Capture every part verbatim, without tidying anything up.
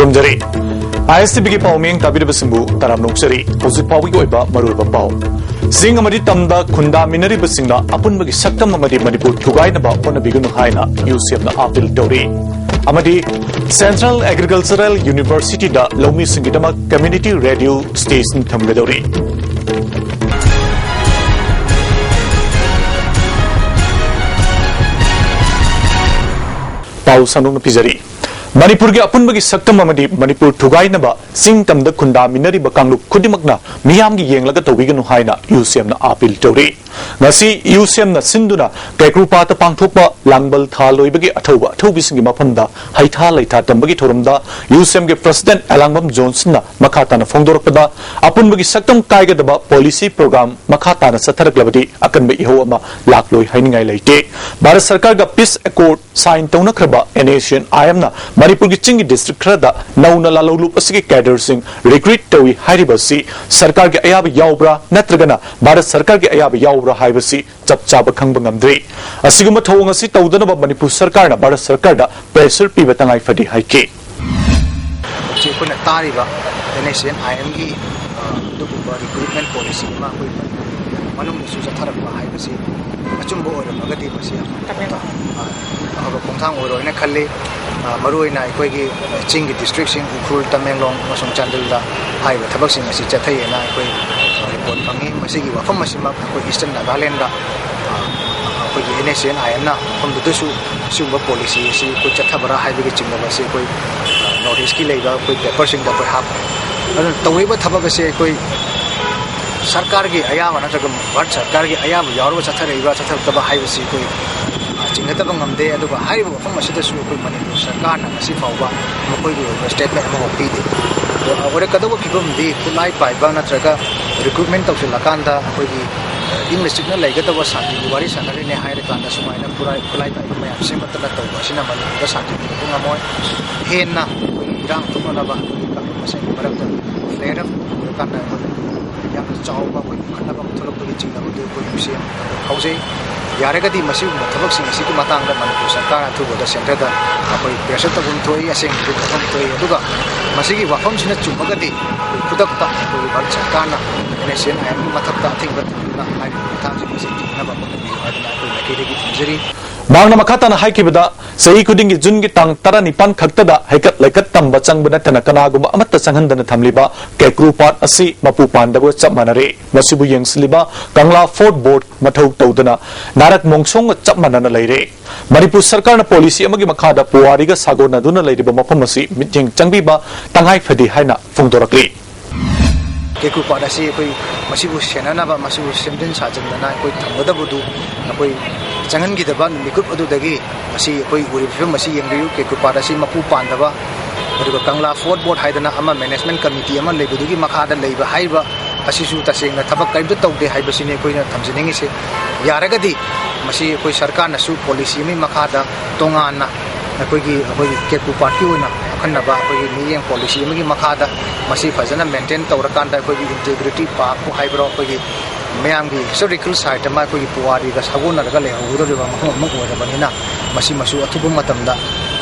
ꯊꯝꯖꯔꯤ꯫ ꯑꯥꯏ ꯑꯦꯁ ꯇꯤ ꯚꯤꯒꯤ ꯄꯥꯎꯃꯤꯡ ꯇꯥꯕꯤꯔꯤꯕꯁꯤꯡꯕꯨ ꯇꯔꯥꯝꯅ ꯑꯣꯛꯆꯔꯤ꯫ ꯍꯧꯖꯤꯛ ꯐꯥꯎꯕꯒꯤ ꯑꯣꯏꯕ ꯃꯔꯨꯑꯣꯏꯕ ꯄꯥꯎ꯫ ꯆꯤꯡ ꯑꯃꯗꯤ ꯇꯝꯗ ꯈꯨꯟꯗꯥꯃꯤꯟꯅꯔꯤꯕꯁꯤꯡꯅ ꯑꯄꯨꯟꯕꯒꯤ ꯁꯛꯇꯝ ꯑꯃꯗꯤ ꯃꯅꯤꯄꯨꯔ ꯊꯨꯒꯥꯏꯅꯕ ꯍꯣꯠꯅꯕꯤꯒꯅꯨ ꯍꯥꯏꯅ ꯌꯨ ꯁꯤ ꯑꯦꯝꯅ ꯑꯥꯄꯤꯜ ꯇꯧꯔꯤ꯫ ꯑꯃꯗꯤ Central Agricultural Universityꯗ ꯂꯧꯃꯤꯁꯤꯡꯒꯤꯗꯃꯛ community radio station ꯊꯝꯒꯗꯧꯔꯤ꯫ ꯄꯥꯎ ꯁꯟꯗꯣꯛꯅ ꯄꯤꯖꯔꯤ꯫ ꯃꯅꯤꯄꯨꯔꯒꯤ ꯑꯄꯨꯟꯕꯒꯤ ꯁꯛꯇꯝ ꯑꯃꯗꯤ ꯃꯅꯤꯄꯨꯔ ꯊꯨꯒꯥꯏꯅꯕ ꯆꯤꯡ ꯇꯝꯗ ꯈꯨꯟꯗꯥꯃꯤꯟꯅꯔꯤꯕ ꯀꯥꯡꯂꯨꯞ ꯈꯨꯗꯤꯡꯃꯛꯅ ꯃꯤꯌꯥꯝꯒꯤ ꯌꯦꯡꯂꯒ ꯇꯧꯕꯤꯒꯅꯨ ꯍꯥꯏꯅ ꯌꯨ ꯁꯤ ꯑꯦꯝꯅ ꯑꯥꯄꯤꯜ ꯇꯧꯔꯤ꯫ ꯉꯁꯤ ꯌꯨ ꯁꯤ ꯑꯦꯝꯅ ꯁꯤꯟꯗꯨꯅ ꯀꯩꯀ꯭ꯔꯨꯄꯥꯠꯇ ꯄꯥꯡꯊꯣꯛꯄ ꯂꯥꯡꯕꯜ ꯊꯥ ꯂꯣꯏꯕꯒꯤ ꯑꯊꯧꯕ ꯑꯊꯧꯕꯤꯁꯤꯡꯒꯤ ꯃꯐꯝꯗ ꯍꯩꯊꯥ ꯂꯩꯊꯥ ꯇꯝꯕꯒꯤ ꯊꯧꯔꯝꯗ ꯌꯨ ꯁꯤ ꯑꯦꯝꯒꯤ president ꯑꯦꯂꯥꯡꯕꯝ ꯖꯣꯟꯁꯟꯅ ꯃꯈꯥ ꯇꯥꯅ ꯐꯣꯡꯗꯣꯔꯛꯄꯗ, ꯑꯄꯨꯟꯕꯒꯤ ꯁꯛꯇꯝ ꯀꯥꯏꯒꯗꯕ policy program ꯃꯈꯥ ꯇꯥꯅ ꯆꯠꯊꯔꯛꯂꯕꯗꯤ ꯑꯀꯟꯕ ꯏꯍꯧ ꯑꯃ ꯂꯥꯛꯂꯣꯏ ꯍꯥꯏꯅꯤꯡꯉꯥꯏ ꯂꯩꯇꯦ꯫ ꯚꯥꯔꯠ ꯁꯔꯀꯥꯔꯒ peace accord sign ꯇꯧꯅꯈ꯭ꯔꯕ ꯑꯦꯟ ꯑꯦꯁ ꯁꯤ ꯑꯦꯟ ꯑꯥꯏ ꯑꯦꯝꯅ ꯃꯅꯤꯄꯨꯔꯒꯤ ꯆꯤꯡꯒꯤ district ꯈꯔꯗ ꯅꯧꯅ ꯂꯥꯂꯧꯂꯨꯞ ꯑꯁꯤꯒꯤ cadreꯁꯤꯡ recruit ꯇꯧꯏ ꯍꯥꯏꯔꯤꯕ ꯑꯁꯤ ꯁꯔꯀꯥꯔꯒꯤ ꯑꯌꯥꯕ ꯌꯥꯎꯕ꯭ꯔꯥ ꯅꯠꯇ꯭ꯔꯒꯅ ꯚꯥꯔꯠ ꯁꯔꯀꯥꯔꯒꯤ ꯑꯌꯥꯕ ꯌꯥꯎꯕ꯭ꯔꯥ ꯍꯥꯏꯕꯁꯤ ꯆꯞ ꯆꯥꯕ ꯈꯪꯕ ꯉꯝꯗ꯭ꯔꯤ꯫ ꯑꯁꯤꯒꯨꯝꯕ ꯊꯧꯑꯣꯡ ꯑꯁꯤ ꯇꯧꯗꯅꯕ ꯃꯅꯤꯄꯨꯔ ꯁꯔꯀꯥꯔꯅ ꯚꯥꯔꯠ ꯁꯔꯀꯥꯔꯗ pressure ꯄꯤꯕ ꯇꯉꯥꯏ ꯐꯗꯦ ꯍꯥꯏꯈꯤ꯫ ꯍꯧꯖꯤꯛ ꯑꯩꯈꯣꯏꯅ ꯇꯥꯔꯤꯕ ꯑꯦꯟ ꯑꯦꯁ ꯁꯤ ꯑꯦꯟ ꯑꯥꯏ ꯑꯦꯝꯒꯤ, ꯑ, ꯑꯗꯨꯒꯨꯝꯕ recruitment policy ꯑꯃ ꯑꯩꯈꯣꯏ ꯃꯅꯨꯡꯗꯁꯨ ꯆꯠꯊꯔꯛꯄ ꯍꯥꯏꯕꯁꯤ ꯑꯆꯨꯝꯕ ꯑꯣꯏꯔꯝꯃꯒꯗꯤ ꯃꯁꯤ ꯌꯥꯝꯅ ꯑꯐꯕ, ꯑ, ꯑꯐꯕ ꯈꯣꯡꯊꯥꯡ ꯑꯣꯏꯔꯣꯏꯅ ꯈꯜꯂꯤ꯫ ꯑ, ꯃꯔꯨꯑꯣꯏꯅ ꯑꯩꯈꯣꯏꯒꯤ ꯆꯤꯡꯒꯤ districtꯁꯤꯡ ꯎꯈ꯭ꯔꯨꯜ, ꯇꯃꯦꯡꯂꯣꯡ ꯑꯃꯁꯨꯡ ꯆꯥꯟꯗꯦꯜꯗ ꯍꯥꯏꯔꯤꯕ ꯊꯕꯛꯁꯤꯡ ꯑꯁꯤ ꯆꯠꯊꯩꯑꯅ ꯑꯩꯈꯣꯏ, ꯑ, report ꯐꯪꯉꯤ꯫ ꯃꯁꯤꯒꯤ ꯋꯥꯐꯝ ꯑꯁꯤꯃꯛ ꯑꯩꯈꯣꯏ Eastern Nagalandꯗ, ꯑ, ꯑꯩꯈꯣꯏꯒꯤ ꯑꯦꯟ ꯑꯦꯁ ꯁꯤ ꯑꯦꯟ ꯑꯥꯏ ꯑꯦꯝꯅ ꯃꯐꯝꯗꯨꯗꯁꯨ ꯁꯤꯒꯨꯝꯕ policy ꯑꯁꯤ ꯑꯩꯈꯣꯏ ꯆꯠꯊꯕ꯭ꯔꯥ ꯍꯥꯏꯕꯒꯤ ꯆꯤꯡꯅꯕ ꯑꯁꯤ ꯑꯩꯈꯣꯏ, ꯑ, North Eastꯀꯤ ꯂꯩꯕ ꯑꯩꯈꯣꯏ paperꯁꯤꯡꯗ ꯑꯩꯈꯣꯏ ꯍꯥꯞꯄꯤ꯫ ꯑꯗꯨꯅ ꯇꯧꯔꯤꯕ ꯊꯕꯛ ꯑꯁꯤ ꯑꯩꯈꯣꯏ ꯁꯔꯀꯥꯔꯒꯤ ꯑꯌꯥꯕ ꯅꯠꯇ꯭ꯔꯒ ꯚꯥꯔꯠ ꯁꯔꯀꯥꯔꯒꯤ ꯑꯌꯥꯕ ꯌꯥꯎꯔꯒ ꯆꯠꯊꯔꯛꯏꯕ ꯆꯠꯊꯔꯛꯇꯕ ꯍꯥꯏꯕꯁꯤ ꯑꯩꯈꯣꯏ, ꯑ, ꯆꯤꯡꯅꯗꯕ ꯉꯝꯗꯦ꯫ ꯑꯗꯨꯒ ꯍꯥꯏꯔꯤꯕ ꯃꯐꯝ ꯑꯁꯤꯗꯁꯨ ꯑꯩꯈꯣꯏ ꯃꯅꯤꯄꯨꯔ ꯁꯔꯀꯥꯔꯅ ꯉꯁꯤ ꯐꯥꯎꯕ ꯃꯈꯣꯏꯒꯤ ꯑꯣꯏꯕ statement ꯑꯃꯐꯥꯎ ꯄꯤꯗꯦ꯫ ꯑꯗꯣ ꯑꯣꯏꯔꯛꯀꯗꯧꯕ ꯐꯤꯕꯝꯗꯤ ꯈꯨꯠꯂꯥꯏ ꯄꯥꯏꯕ ꯅꯠꯇ꯭ꯔꯒ recruitment ꯇꯧꯁꯤꯜꯂꯀꯥꯟꯗ ꯑꯩꯈꯣꯏꯒꯤ, ꯑ, ꯏꯪꯅ ꯆꯤꯛꯅ ꯂꯩꯒꯗꯧꯕ ꯁꯥꯟꯇꯤꯒꯤ ꯋꯥꯔꯤ ꯁꯥꯟꯅꯔꯤꯅꯦ ꯍꯥꯏꯔꯀꯥꯟꯗ ꯁꯨꯃꯥꯏꯅ ꯈꯨꯠꯂꯥꯏ, ꯈꯨꯠꯂꯥꯏ ꯄꯥꯏꯕ ꯃꯌꯥꯝ ꯁꯦꯝꯒꯠꯇꯅ ꯇꯧꯕ ꯑꯁꯤꯅ ꯃꯅꯤꯄꯨꯔꯗ ꯁꯥꯟꯇꯤ ꯄꯨꯔꯛꯄ ꯉꯝꯃꯣꯏ꯫ ꯍꯦꯟꯅ ꯑꯩꯈꯣꯏꯒꯤ ꯏꯔꯥꯡ ꯊꯣꯛꯅꯅꯕ ꯑꯩꯈꯣꯏꯒꯤ ꯀꯥꯡꯂꯨꯞ ꯃꯁꯦꯜꯒꯤ ꯃꯔꯛꯇ flare up ꯑꯣꯏꯔꯀꯥꯟꯗ ꯑꯩꯈꯣꯏ ꯌꯥꯝꯅ ꯆꯥꯎꯕ ꯑꯩꯈꯣꯏ ꯄꯨꯈꯠꯅꯕ ꯑꯃ ꯊꯣꯛꯂꯛꯄꯒꯤ ꯆꯤꯡꯅꯕꯗꯨ ꯑꯩꯈꯣꯏ ꯍꯧꯖꯤꯛ ꯌꯥꯔꯒꯗꯤ ꯃꯁꯤꯒꯨꯝꯕ ꯊꯕꯛꯁꯤꯡ ꯑꯁꯤꯒꯤ ꯃꯇꯥꯡꯗ ꯃꯅꯤꯄꯨꯔ ꯁꯔꯀꯥꯔ ꯑꯊꯨꯕꯗ ꯁꯦꯟꯇꯔꯗ ꯑꯩꯈꯣꯏ ꯄ꯭ꯔꯦꯁꯔ ꯇꯧꯐꯝ ꯊꯣꯛꯏ꯫ ꯑꯁꯦꯡꯕꯗꯤ ꯇꯧꯐꯝ ꯊꯣꯛꯏ꯫ ꯑꯗꯨꯒ ꯃꯁꯤꯒꯤ ꯋꯥꯐꯝꯁꯤꯅ ꯆꯨꯝꯃꯒꯗꯤ ꯑꯩꯈꯣꯏ ꯈꯨꯗꯛꯇ ꯑꯩꯈꯣꯏꯒꯤ ꯚꯥꯔꯠ ꯁꯔꯀꯥꯔꯅ NSCN IMꯒꯤ ꯃꯊꯛꯇ ꯑꯊꯤꯡꯕ ꯊꯝꯗꯨꯅ ꯍꯥꯏꯔꯤꯕ ꯈꯣꯡꯊꯥꯡꯁꯤꯡ ꯑꯁꯤ ꯊꯤꯡꯅꯕ ꯍꯣꯠꯅꯕꯤꯌꯨ ꯍꯥꯏꯗꯅ ꯑꯩꯈꯣꯏ ꯃꯥꯏꯀꯩꯗꯒꯤ ꯊꯝꯖꯔꯤ꯫ ꯃꯍꯥꯛꯅ ꯃꯈꯥ ꯇꯥꯅ ꯍꯥꯏꯈꯤꯕꯗ, ꯆꯍꯤ ꯈꯨꯗꯤꯡꯒꯤ ꯖꯨꯟꯒꯤ ꯇꯥꯡ ꯇꯔꯥꯅꯤꯄꯥꯟ ꯈꯛꯇꯗ ꯍꯩꯀꯠ ꯂꯩꯀꯠ ꯇꯝꯕ ꯆꯪꯕ ꯅꯠꯇꯅ ꯀꯅꯥꯒꯨꯝꯕ ꯑꯃꯠꯇ ꯆꯪꯍꯟꯗꯅ ꯊꯝꯂꯤꯕ ꯀꯦꯀ꯭ꯔꯨ ꯄꯥꯠ ꯑꯁꯤ ꯃꯄꯨ ꯄꯥꯟꯗꯕꯒ ꯆꯞ ꯃꯥꯟꯅꯔꯦ꯫ ꯃꯁꯤꯕꯨ ꯌꯦꯡꯁꯤꯜꯂꯤꯕ ꯀꯪꯂꯥ ꯐꯣꯔꯠ ꯕꯣꯔꯗ ꯃꯊꯧ ꯇꯧꯗꯅ ꯅꯥꯔꯛ ꯃꯣꯡꯁꯣꯡꯒ ꯆꯞ ꯃꯥꯟꯅꯅ ꯂꯩꯔꯦ꯫ ꯃꯅꯤꯄꯨꯔ ꯁꯔꯀꯥꯔꯅ ꯄꯣꯂꯤꯁꯤ ꯑꯃꯒꯤ ꯃꯈꯥꯗ ꯄꯨꯋꯥꯔꯤꯒ ꯁꯥꯒꯣꯟꯅꯗꯨꯅ ꯂꯩꯔꯤꯕ ꯃꯐꯝ ꯑꯁꯤ ꯃꯤꯠꯌꯦꯡ ꯆꯪꯕꯤꯕ ꯇꯉꯥꯏ ꯐꯗꯦ ꯍꯥꯏꯅ ꯐꯣꯡꯗꯣꯔꯛꯂꯤ꯫ ꯀꯦꯀ꯭ꯔꯨ ꯄꯥꯠ ꯑꯁꯤ ꯑꯩꯈꯣꯏ ꯃꯁꯤꯕꯨ ꯁꯦꯟꯅꯅꯕ, ꯃꯁꯤꯕꯨ ꯁꯦꯝꯖꯤꯟ ꯁꯥꯖꯤꯟꯗꯅ ꯑꯩꯈꯣꯏ ꯊꯝꯒꯗꯕꯗꯨ ꯑꯩꯈꯣꯏ ꯆꯪꯍꯟꯈꯤꯗꯕ ꯃꯤꯀꯨꯞ ꯑꯗꯨꯗꯒꯤ ꯃꯁꯤ ꯑꯩꯈꯣꯏ ꯎꯔꯤꯕ ꯐꯤꯕꯝ ꯑꯁꯤ ꯌꯦꯡꯕꯤꯌꯨ꯫ ꯀꯦꯀ꯭ꯔꯨ ꯄꯥꯠ ꯑꯁꯤ ꯃꯄꯨ ꯄꯥꯟꯗꯕ, ꯑꯗꯨꯒ ꯀꯪꯂꯥ ꯐꯣꯔꯠ ꯕꯣꯔꯗ ꯍꯥꯏꯗꯅ ꯑꯃ ꯃꯦꯅꯦꯖꯃꯦꯟ ꯀꯃꯤꯇꯤ ꯑꯃ ꯂꯩꯕꯗꯨꯒꯤ ꯃꯈꯥꯗ ꯂꯩꯕ ꯍꯥꯏꯔꯤꯕ ꯑꯁꯤꯁꯨ ꯇꯁꯦꯡꯅ ꯊꯕꯛ ꯀꯔꯤꯝꯇ ꯇꯧꯗꯦ ꯍꯥꯏꯕꯁꯤꯅꯤ ꯑꯩꯈꯣꯏꯅ ꯊꯝꯖꯅꯤꯡꯉꯤꯁꯦ꯫ ꯌꯥꯔꯒꯗꯤ ꯃꯁꯤ ꯑꯩꯈꯣꯏ ꯁꯔꯀꯥꯔꯅꯁꯨ ꯄꯣꯂꯤꯁꯤ ꯑꯃꯒꯤ ꯃꯈꯥꯗ ꯇꯣꯉꯥꯟꯅ ꯑꯩꯈꯣꯏꯒꯤ, ꯑꯩꯈꯣꯏꯒꯤ ꯀꯦꯀ꯭ꯔꯨ ꯄꯥꯠꯀꯤ ꯑꯣꯏꯅ ꯑꯈꯟꯅꯕ ꯑꯩꯈꯣꯏꯒꯤ ꯃꯤꯠꯌꯦꯡ ꯄꯣꯂꯤꯁꯤ ꯑꯃꯒꯤ ꯃꯈꯥꯗ ꯃꯁꯤ ꯐꯖꯅ ꯃꯦꯟꯇꯦꯟ ꯇꯧꯔꯀꯥꯟꯗ ꯑꯩꯈꯣꯏꯒꯤ ꯏꯟꯇꯦꯒ꯭ꯔꯤꯇꯤ ꯄꯥꯔꯛꯄꯨ ꯍꯥꯏꯕ꯭ꯔꯣ, ꯑꯩꯈꯣꯏꯒꯤ ꯃꯌꯥꯝꯒꯤ ꯍꯤꯁꯇꯣꯔꯤꯀꯦꯜ ꯁꯥꯏꯠ ꯑꯃ ꯑꯩꯈꯣꯏꯒꯤ ꯄꯨꯋꯥꯔꯤꯒ ꯁꯥꯒꯣꯟꯅꯔꯒ ꯂꯩꯍꯧꯒꯗꯧꯔꯤꯕ ꯃꯐꯝ ꯑꯃ ꯑꯣꯏꯔꯕꯅꯤꯅ ꯃꯁꯤꯃꯁꯨ ꯑꯊꯨꯕ ꯃꯇꯝꯗ,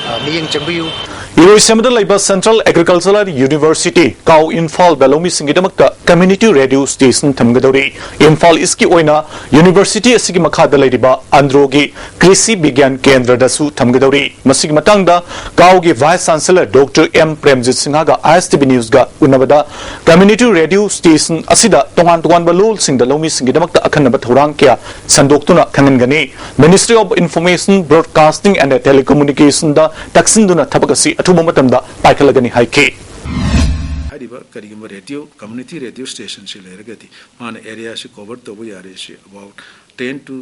ꯑ, ꯃꯤꯠꯌꯦꯡ ꯆꯪꯕꯤꯌꯨ꯫ ꯏꯔꯣꯏꯁꯦꯝꯕꯗ ꯂꯩꯕ Central Agricultural University, ꯀꯥꯎ ꯏꯝꯐꯥꯜꯗ ꯂꯧꯃꯤꯁꯤꯡꯒꯤꯗꯃꯛꯇ community radio station ꯊꯝꯒꯗꯧꯔꯤ꯫ ꯏꯝꯐꯥꯜ ꯏꯁꯀꯤ ꯑꯣꯏꯅ ꯌꯨꯅꯤꯚꯔꯁꯤꯇꯤ ꯑꯁꯤꯒꯤ ꯃꯈꯥꯗ ꯂꯩꯔꯤꯕ ꯑꯟꯗ꯭ꯔꯣꯒꯤ ꯀ꯭ꯔꯤꯁꯤ ꯕꯤꯒ꯭ꯌꯥꯟ ꯀꯦꯟꯗ꯭ꯔꯗꯁꯨ ꯊꯝꯒꯗꯧꯔꯤ꯫ ꯃꯁꯤꯒꯤ ꯃꯇꯥꯡꯗ ꯀꯥꯎꯒꯤ Vice Chancellor Doctor M Premjit ꯁꯤꯡꯍꯒ ISTV Newsꯒ ꯎꯅꯕꯗ, community radio station ꯑꯁꯤꯗ ꯇꯣꯉꯥꯟ ꯇꯣꯉꯥꯟꯕ ꯂꯣꯜꯁꯤꯡꯗ ꯂꯧꯃꯤꯁꯤꯡꯒꯤꯗꯃꯛꯇ ꯑꯈꯟꯅꯕ ꯊꯧꯔꯥꯡ ꯀꯌꯥ ꯁꯟꯗꯣꯛꯇꯨꯅ ꯈꯪꯍꯟꯒꯅꯤ꯫ Ministry of Information, Broadcasting and Telecommunicationꯗ ꯇꯛꯁꯤꯟꯗꯨꯅ ꯊꯕꯛ ꯑꯁꯤ ꯑꯊꯨꯕ ꯃꯇꯝꯗ ꯄꯥꯏꯈꯠꯂꯒꯅꯤ ꯍꯥꯏꯈꯤ꯫ ꯍꯥꯏꯔꯤꯕ ꯀꯔꯤꯒꯨꯝꯕ ꯔꯦꯗꯤꯑꯣ, ꯀꯝꯃ꯭ꯌꯨꯅꯤꯇꯤ ꯔꯦꯗꯤꯑꯣ ꯁ꯭ꯇꯦꯁꯟꯁꯤ ꯂꯩꯔꯒꯗꯤ ꯃꯥꯅ ꯑꯦꯔꯤꯌꯥꯁꯤ ꯀꯣꯚꯔ ꯇꯧꯕ ꯌꯥꯔꯦ꯫ ꯁꯤ about ten to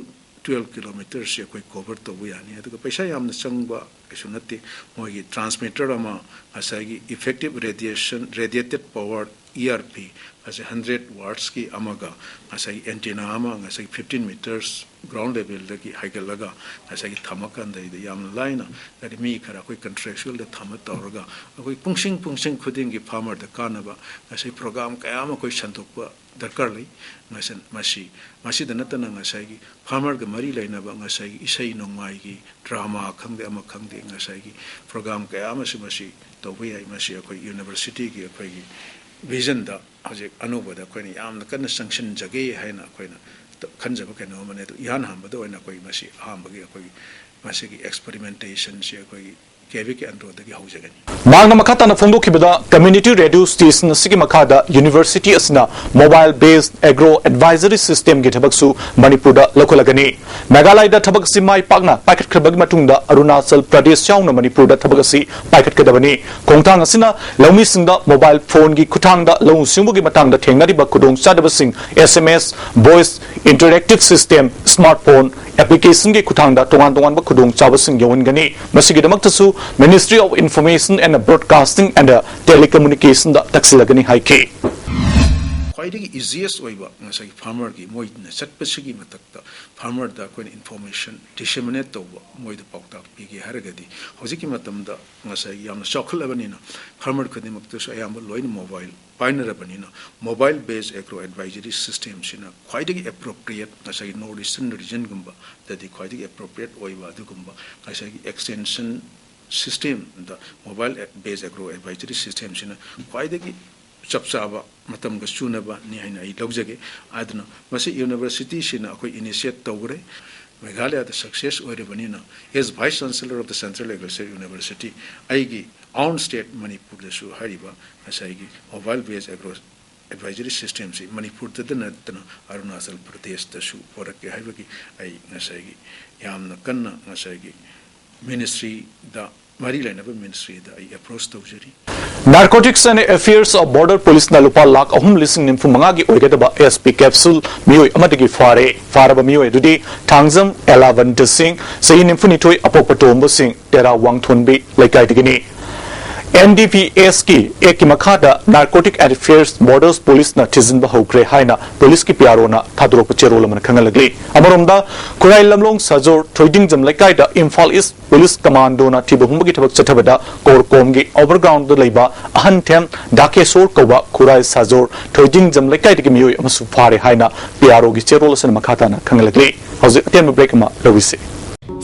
twelve kilometres ꯑꯩꯈꯣꯏ ꯀꯣꯚꯔ ꯇꯧꯕ ꯌꯥꯅꯤ꯫ ꯑꯗꯨꯒ ꯄꯩꯁꯥ ꯌꯥꯝꯅ ꯆꯪꯕ ꯁꯨ ꯅꯠꯇꯦ, ꯃꯣꯏꯒꯤ transmitter ꯑꯃ, ꯉꯁꯥꯏꯒꯤ effective radiation, radiated power, E R P, ꯉꯁꯥꯏ hundred wattsꯀꯤ ꯑꯃꯒ, ꯉꯁꯥꯏꯒꯤ antenna ꯑꯃ, ꯉꯁꯥꯏꯒꯤ fifteen meters ground levelꯗꯒꯤ ꯍꯥꯏꯒꯠꯂꯒ ꯉꯁꯥꯏꯒꯤ ꯊꯝꯃꯀꯥꯟꯗꯩꯗ ꯌꯥꯝꯅ ꯂꯥꯏꯅ, ꯍꯥꯏꯗꯤ ꯃꯤ ꯈꯔ ꯑꯩꯈꯣꯏ contractualꯗ ꯊꯝꯃ ꯇꯧꯔꯒ ꯑꯩꯈꯣꯏ ꯄꯨꯡꯁꯤꯡ ꯄꯨꯡꯁꯤꯡ ꯈꯨꯗꯤꯡꯒꯤ farmerꯗ ꯀꯥꯟꯅꯕ ꯉꯁꯥꯏ program ꯀꯌꯥ ꯑꯃ ꯑꯩꯈꯣꯏ ꯁꯟꯗꯣꯛꯄ ꯗꯔꯀꯥꯔ ꯂꯩ꯫ ꯉꯁꯤ, ꯃꯁꯤ, ꯃꯁꯤꯗ ꯅꯠꯇꯅ ꯉꯁꯥꯏꯒꯤ farmerꯒ ꯃꯔꯤ ꯂꯩꯅꯕ ꯉꯁꯥꯏꯒꯤ ꯏꯁꯩ ꯅꯣꯡꯃꯥꯏꯒꯤ drama ꯈꯪꯗꯦ, ꯑꯃ ꯈꯪꯗꯦ, ꯉꯁꯥꯏꯒꯤ program ꯀꯌꯥ ꯑꯃꯁꯨ ꯃꯁꯤ ꯇꯧꯕ ꯌꯥꯏ꯫ ꯃꯁꯤ ꯑꯩꯈꯣꯏ universityꯒꯤ ꯑꯩꯈꯣꯏꯒꯤ visionꯗ ꯍꯧꯖꯤꯛ ꯑꯅꯧꯕꯗ ꯑꯩꯈꯣꯏꯅ ꯌꯥꯝꯅ ꯀꯟꯅ ꯆꯪꯁꯤꯟꯖꯒꯦ ꯍꯥꯏꯅ ꯑꯩꯈꯣꯏꯅ ꯈꯟꯖꯕ ꯀꯩꯅꯣ ꯑꯃꯅꯤ꯫ ꯑꯗꯨ ꯏꯍꯥꯟ ꯍꯥꯟꯕꯗ ꯑꯣꯏꯅ ꯑꯩꯈꯣꯏ ꯃꯁꯤ ꯑꯍꯥꯟꯕꯒꯤ ꯑꯩꯈꯣꯏꯒꯤ ꯃꯁꯤꯒꯤ experimentationꯁꯤ ꯑꯩꯈꯣꯏꯒꯤ ꯀꯦꯕꯤꯛ ꯑꯟꯗ꯭ꯔꯣꯗꯒꯤ ꯍꯧꯖꯒꯅꯤ꯫ ꯃꯍꯥꯛꯅ ꯃꯈꯥ ꯇꯥꯅ ꯐꯣꯡꯗꯣꯛꯈꯤꯕꯗ, community radio station ꯑꯁꯤꯒꯤ ꯃꯈꯥꯗ university ꯑꯁꯤꯅ mobile based agro advisory systemꯒꯤ ꯊꯕꯛꯁꯨ ꯃꯅꯤꯄꯨꯔꯗ ꯂꯧꯈꯠꯂꯒꯅꯤ꯫ ꯃꯦꯘꯥꯂꯌꯗ ꯊꯕꯛ ꯑꯁꯤ ꯃꯥꯏ ꯄꯥꯛꯅ ꯄꯥꯏꯈꯠꯈ꯭ꯔꯕꯒꯤ ꯃꯇꯨꯡꯗ ꯑꯔꯨꯅꯥꯆꯜ ꯄ꯭ꯔꯗꯦꯁ ꯌꯥꯎꯅ ꯃꯅꯤꯄꯨꯔꯗ ꯊꯕꯛ ꯑꯁꯤ ꯄꯥꯏꯈꯠꯀꯗꯕꯅꯤ꯫ ꯈꯣꯡꯊꯥꯡ ꯑꯁꯤꯅ ꯂꯧꯃꯤꯁꯤꯡꯗ mobile phoneꯒꯤ ꯈꯨꯠꯊꯥꯡꯗ ꯂꯧꯎ ꯁꯤꯡꯎꯒꯤ ꯃꯇꯥꯡꯗ ꯊꯦꯡꯅꯔꯤꯕ ꯈꯨꯗꯣꯡꯆꯥꯗꯕꯁꯤꯡ, S M S, voice, interactive system, smartphone applicationꯒꯤ ꯈꯨꯠꯊꯥꯡꯗ ꯇꯣꯉꯥꯟ ꯇꯣꯉꯥꯟꯕ ꯈꯨꯗꯣꯡꯆꯥꯕꯁꯤꯡ ꯌꯧꯍꯟꯒꯅꯤ꯫ ꯃꯁꯤꯒꯤꯗꯃꯛꯇꯁꯨ Ministry of Information and Broadcasting and Telecommunicationꯗ ꯇꯛꯁꯤꯜꯂꯒꯅꯤ ꯍꯥꯏꯈꯤ꯫ ꯈ꯭ꯋꯥꯏꯗꯒꯤ easiest ꯑꯣꯏꯕ ꯉꯁꯥꯏꯒꯤ farmerꯒꯤ ꯃꯣꯏꯅ ꯆꯠꯄꯁꯤꯒꯤ ꯃꯊꯛꯇ farmerꯗ ꯑꯩꯈꯣꯏꯅ information disseminate ꯇꯧꯕ, ꯃꯣꯏꯗ ꯄꯥꯎꯇꯥꯛ ꯄꯤꯒꯦ ꯍꯥꯏꯔꯒꯗꯤ ꯍꯧꯖꯤꯛꯀꯤ ꯃꯇꯝꯗ ꯉꯁꯥꯏꯒꯤ ꯌꯥꯝꯅ ꯆꯥꯎꯈꯠꯂꯕꯅꯤꯅ farmer ꯈꯨꯗꯤꯡꯃꯛꯇꯁꯨ ꯑꯌꯥꯝꯕ ꯂꯣꯏꯅ mobile ꯄꯥꯏꯅꯔꯕꯅꯤꯅ mobile based agro advisory systemꯁꯤꯅ ꯈ꯭ꯋꯥꯏꯗꯒꯤ appropriate, ꯉꯁꯥꯏꯒꯤ North Eastern regionꯒꯨꯝꯕꯗꯗꯤ ꯈ꯭ꯋꯥꯏꯗꯒꯤ appropriate ꯑꯣꯏꯕ ꯑꯗꯨꯒꯨꯝꯕ ꯉꯁꯥꯏꯒꯤ extension systemꯗ mobile based agro advisory systemꯁꯤꯅ ꯈ꯭ꯋꯥꯏꯗꯒꯤ ꯆꯞ ꯆꯥꯕ ꯃꯇꯝꯒ ꯆꯨꯅꯕꯅꯤ ꯍꯥꯏꯅ ꯑꯩ ꯂꯧꯖꯒꯦ꯫ ꯑꯗꯨꯅ ꯃꯁꯤ universityꯁꯤꯅ ꯑꯩꯈꯣꯏ initiate ꯇꯧꯈ꯭ꯔꯦ꯫ ꯃꯦꯘꯥꯂꯌꯗ success ꯑꯣꯏꯔꯕꯅꯤꯅ, as Vice Chancellor of the Central Agriculture University, ꯑꯩꯒꯤ own state ꯃꯅꯤꯄꯨꯔꯗꯁꯨ ꯍꯥꯏꯔꯤꯕ ꯉꯁꯥꯏꯒꯤ mobile based agro advisory systemꯁꯤ ꯃꯅꯤꯄꯨꯔꯗꯇ ꯅꯠꯇꯅ ꯑꯔꯨꯅꯥꯆꯜ ꯄ꯭ꯔꯗꯦꯁꯇꯁꯨ ꯄꯨꯔꯛꯀꯦ ꯍꯥꯏꯕꯒꯤ ꯑꯩ ꯉꯁꯥꯏꯒꯤ ꯌꯥꯝꯅ ꯀꯟꯅ ꯉꯁꯥꯏꯒꯤ ministryꯗ ꯃꯔꯤ ꯂꯩꯅꯕ ꯃꯤꯅꯤꯁꯇ꯭ꯔꯤꯗ ꯑꯩ ꯑꯦꯄ꯭ꯔꯣꯁ ꯇꯧꯖꯔꯤ꯫ Narcotics and Affairs of Border Police ꯅ ꯂꯨꯄꯥ ꯂꯥꯈ ꯑꯍꯨꯝ ꯂꯤꯁꯤꯡ ꯅꯤꯐꯨ ꯃꯉꯥꯒꯤ ꯑꯣꯏꯒꯗꯕ S P capsule ꯃꯤꯑꯣꯏ ꯑꯃꯗꯒꯤ ꯐꯥꯔꯦ꯫ ꯐꯥꯔꯕ ꯃꯤꯑꯣꯏ ꯑꯗꯨꯗꯤ ꯊꯥꯡꯖꯝ ꯑꯦꯂꯥꯕꯟꯇ ꯁꯤꯡ, ꯆꯍꯤ ꯅꯤꯐꯨꯅꯤꯊꯣꯏ, ꯑꯄꯣꯛꯄ ꯇꯣꯝꯕ ꯁꯤꯡ, ꯇꯦꯔꯥ ꯋꯥꯡꯊꯣꯟꯕꯤ ꯂꯩꯀꯥꯏꯗꯒꯤꯅꯤ꯫ N D P S ꯀꯤ Act ꯀꯤ ꯃꯈꯥꯗ Narcotic and Affairs Borders Police ꯅ ꯊꯤꯖꯤꯟꯕ ꯍꯧꯈ꯭ꯔꯦ ꯍꯥꯏꯅ ꯄꯨꯂꯤꯁꯀꯤ P R O ꯅ ꯊꯥꯗꯣꯔꯛꯄ ꯆꯦꯔꯣꯜ ꯑꯃꯅ ꯈꯪꯍꯜꯂꯛꯂꯤ꯫ ꯑꯃꯔꯣꯝꯗ, ꯈꯨꯔꯥꯏ ꯂꯝꯂꯣꯡ ꯁꯥꯖꯣꯔ ꯊꯣꯏꯗꯤꯡꯖꯝ ꯂꯩꯀꯥꯏꯗ ꯏꯝꯐꯥꯜ ꯏꯁ ꯄꯨꯂꯤꯁ ꯀꯃꯥꯟꯗꯣꯅ ꯊꯤꯕ ꯍꯨꯝꯕꯒꯤ ꯊꯕꯛ ꯆꯠꯊꯕꯗ ꯀꯣꯔꯀꯣꯝꯒꯤ ꯑꯣꯚꯔꯒ꯭ꯔꯥꯎꯟꯗ ꯂꯩꯕ ꯑꯍꯟꯊꯦꯝ ꯗꯥꯀꯦꯁꯣꯔ ꯀꯧꯕ ꯈꯨꯔꯥꯏ ꯁꯥꯖꯣꯔ ꯊꯣꯏꯗꯤꯡꯖꯝ ꯂꯩꯀꯥꯏꯗꯒꯤ ꯃꯤꯑꯣꯏ ꯑꯃꯁꯨ ꯐꯥꯔꯦ ꯍꯥꯏꯅ P R O ꯒꯤ ꯆꯦꯔꯣꯜ ꯑꯁꯤꯅ ꯃꯈꯥ ꯇꯥꯅ ꯈꯪꯍꯜꯂꯛꯂꯤ꯫ ꯍꯧꯖꯤꯛ ꯑꯇꯦꯟꯕ ꯕ꯭ꯔꯦꯛ ꯑꯃ ꯂꯧꯏꯁꯤ꯫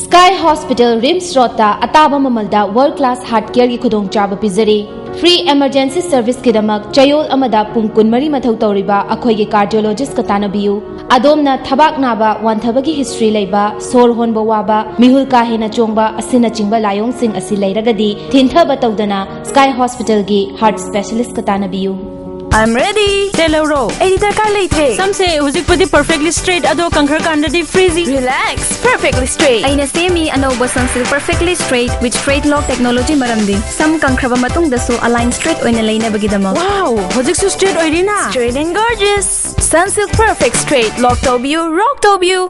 Sky Hospital, RIMS Road ꯇ ꯑꯇꯥꯕ ꯃꯃꯜꯗ world class heart care ꯒꯤ ꯈꯨꯗꯣꯡꯆꯥꯕ ꯄꯤꯖꯔꯤ꯫ Free emergency service ꯀꯤꯗꯃꯛ ꯆꯌꯣꯜ ꯑꯃꯗ ꯄꯨꯡ ꯀꯨꯟꯃꯔꯤ ꯃꯊꯧ ꯇꯧꯔꯤꯕ ꯑꯩꯈꯣꯏꯒꯤ cardiologist ꯀ ꯇꯥꯟꯅꯕꯤꯌꯨ꯫ ꯑꯗꯣꯝꯅ ꯊꯕꯥꯛ ꯅꯥꯕ, ꯋꯥꯟꯊꯕꯒꯤ history ꯂꯩꯕ, ꯁꯣꯔ ꯍꯣꯟꯕ ꯋꯥꯕ, ꯃꯤꯍꯨꯜ ꯀꯥ ꯍꯦꯟꯅ ꯆꯣꯡꯕ ꯑꯁꯤꯅꯆꯤꯡꯕ ꯂꯥꯏꯑꯣꯡꯁꯤꯡ ꯑꯁꯤ ꯂꯩꯔꯒꯗꯤ, ꯊꯤꯟꯊꯕ ꯇꯧꯗꯅ Sky Hospital ꯒꯤ heart specialist ꯀ ꯇꯥꯟꯅꯕꯤꯌꯨ꯫ I'm ready. ꯇꯦꯜꯍꯧꯔꯣ꯫ ꯑꯩꯗꯤ ꯗꯔꯀꯥꯔ ꯂꯩꯇ꯭ꯔꯦ꯫ ꯁꯝꯁꯦ ꯍꯧꯖꯤꯛꯄꯨꯗꯤ perfectly straight, ꯑꯗꯣ ꯀꯪꯈ꯭ꯔꯀꯥꯟꯗꯗꯤ frizzy꯫ Relax, perfectly straight꯫ ꯑꯩꯅ ꯁꯦꯝꯃꯤ ꯑꯅꯧꯕ Sunsilk Perfectly Straight with Straight Lock Technology, ꯃꯔꯝꯗꯤ ꯁꯝ ꯀꯪꯈ꯭ꯔꯕ ꯃꯇꯨꯡꯗꯁꯨ align straight ꯑꯣꯏꯅ ꯂꯩꯅꯕꯒꯤꯗꯃꯛ꯫ Wow, ꯍꯧꯖꯤꯛꯁꯨ straight ꯑꯣꯏꯔꯤꯅ? Straight and gorgeous꯫ Sunsilk Perfect Straight, lock ꯇꯧꯕꯤꯌꯨ, rock ꯇꯧꯕꯤꯌꯨ꯫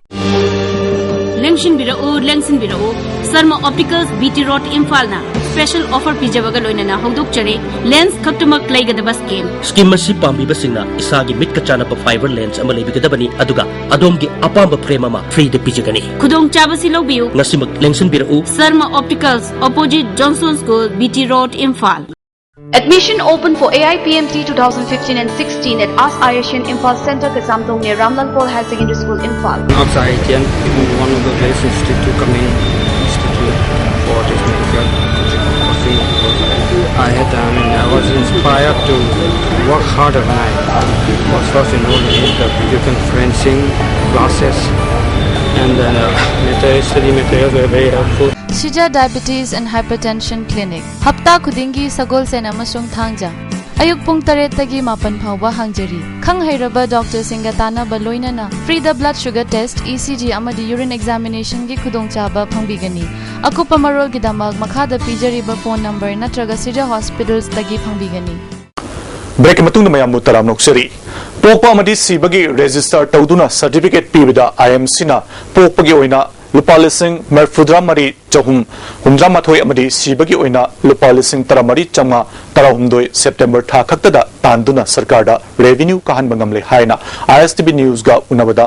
ꯂꯦꯡꯁꯤꯟꯕꯤꯔꯛꯎ, ꯂꯦꯡꯁꯤꯟꯕꯤꯔꯛꯎ꯫ Sharma Opticals, B T Road, ꯏꯝꯐꯥꯜꯅ special offer ꯄꯤꯖꯕꯒ ꯂꯣꯏꯅꯅ ꯍꯧꯗꯣꯛꯆꯔꯤ꯫ Lens ꯈꯛꯇꯃꯛ ꯂꯩꯒꯗꯕ scheme꯫ Scheme ꯑꯁꯤ ꯄꯥꯝꯕꯤꯕꯁꯤꯡꯅ ꯏꯁꯥꯒꯤ ꯃꯤꯠꯀ ꯆꯥꯟꯅꯕ fiber lens ꯑꯃ ꯂꯩꯕꯤꯒꯗꯕꯅꯤ, ꯑꯗꯨꯒ ꯑꯗꯣꯝꯒꯤ ꯑꯄꯥꯝꯕ frame ꯑꯃ free ꯗ ꯄꯤꯖꯒꯅꯤ꯫ ꯈꯨꯗꯣꯡꯆꯥꯕꯁꯤ ꯂꯧꯕꯤꯌꯨ꯫ ꯉꯁꯤꯃꯛ ꯂꯦꯡꯁꯤꯟꯕꯤꯔꯛꯎ꯫ Sarma Opticals, opposite Johnson School, B T Road, Imphal. Admission open for A I P M T two thousand fifteen and sixteen at ASK Ayashin Imphal Center, Kazamdong, near Ramlal Paul Higher Secondary School, Imphal. Outside Indian, one of the best institute, coming institute for this medical coaching. I had, I mean, I was inspired to work harder when I was first enrolled in the video conferencing classes, and the material, study materials were very helpful. Shija Diabetes and Hypertension Clinic, ꯍꯞꯇꯥ ꯈꯨꯗꯤꯡꯒꯤ ꯁꯒꯣꯜꯁꯦꯟ ꯑꯃꯁꯨꯡ ꯊꯥꯡꯖ꯫ ꯑꯌꯨꯛ ꯄꯨꯡ ꯇꯔꯦꯠꯇꯒꯤ ꯃꯥꯄꯟ ꯐꯥꯎꯕ ꯍꯥꯡꯖꯔꯤ꯫ ꯈꯪ ꯍꯩꯔꯕ ꯗꯣꯛꯇꯔꯁꯤꯡꯒ ꯇꯥꯟꯅꯕ ꯂꯣꯏꯅꯅ free-ꯗ blood sugar test, E C G ꯑꯃꯗꯤ urine examination-ꯒꯤ ꯈꯨꯗꯣꯡꯆꯥꯕ ꯐꯪꯕꯤꯒꯅꯤ꯫ ꯑꯀꯨꯞꯄ ꯃꯔꯣꯜꯒꯤꯗꯃꯛ ꯃꯈꯥꯗ ꯄꯤꯖꯔꯤꯕ phone number ꯅꯠꯇ꯭ꯔꯒ ꯁꯤꯖ hospitals-ꯇꯒꯤ ꯐꯪꯕꯤꯒꯅꯤ꯫ Break-ꯀꯤ ꯃꯇꯨꯡꯗ ꯃꯌꯥꯝꯕꯨ ꯇꯔꯥꯝꯅ ꯑꯣꯛꯆꯔꯤ꯫ ꯄꯣꯛꯄ ꯑꯃꯗꯤ ꯁꯤꯕꯒꯤ register ꯇꯧꯗꯨꯅ certificate ꯄꯤꯕꯗ I M C-ꯅ ꯄꯣꯛꯄꯒꯤ ꯑꯣꯏꯅ ꯂꯨꯄꯥ ꯂꯤꯁꯤꯡ ꯃꯔꯤꯐꯨꯇꯔꯥ ꯃꯔꯤ ꯆꯍꯨꯝ ꯍꯨꯝꯗ꯭ꯔꯥ ꯃꯥꯊꯣꯏ ꯑꯃꯗꯤ ꯁꯤꯕꯒꯤ ꯑꯣꯏꯅ ꯂꯨꯄꯥ ꯂꯤꯁꯤꯡ ꯇꯔꯥ ꯃꯔꯤ ꯆꯥꯝꯃꯉꯥ ꯇꯔꯥꯍꯨꯝꯗꯣꯏ September ꯊꯥ ꯈꯛꯇꯗ ꯇꯥꯟꯗꯨꯅ ꯁꯔꯀꯥꯔꯗ revenue ꯀꯥꯍꯟꯕ ꯉꯝꯂꯦ ꯍꯥꯏꯅ I S T V News-ꯒ ꯎꯅꯕꯗ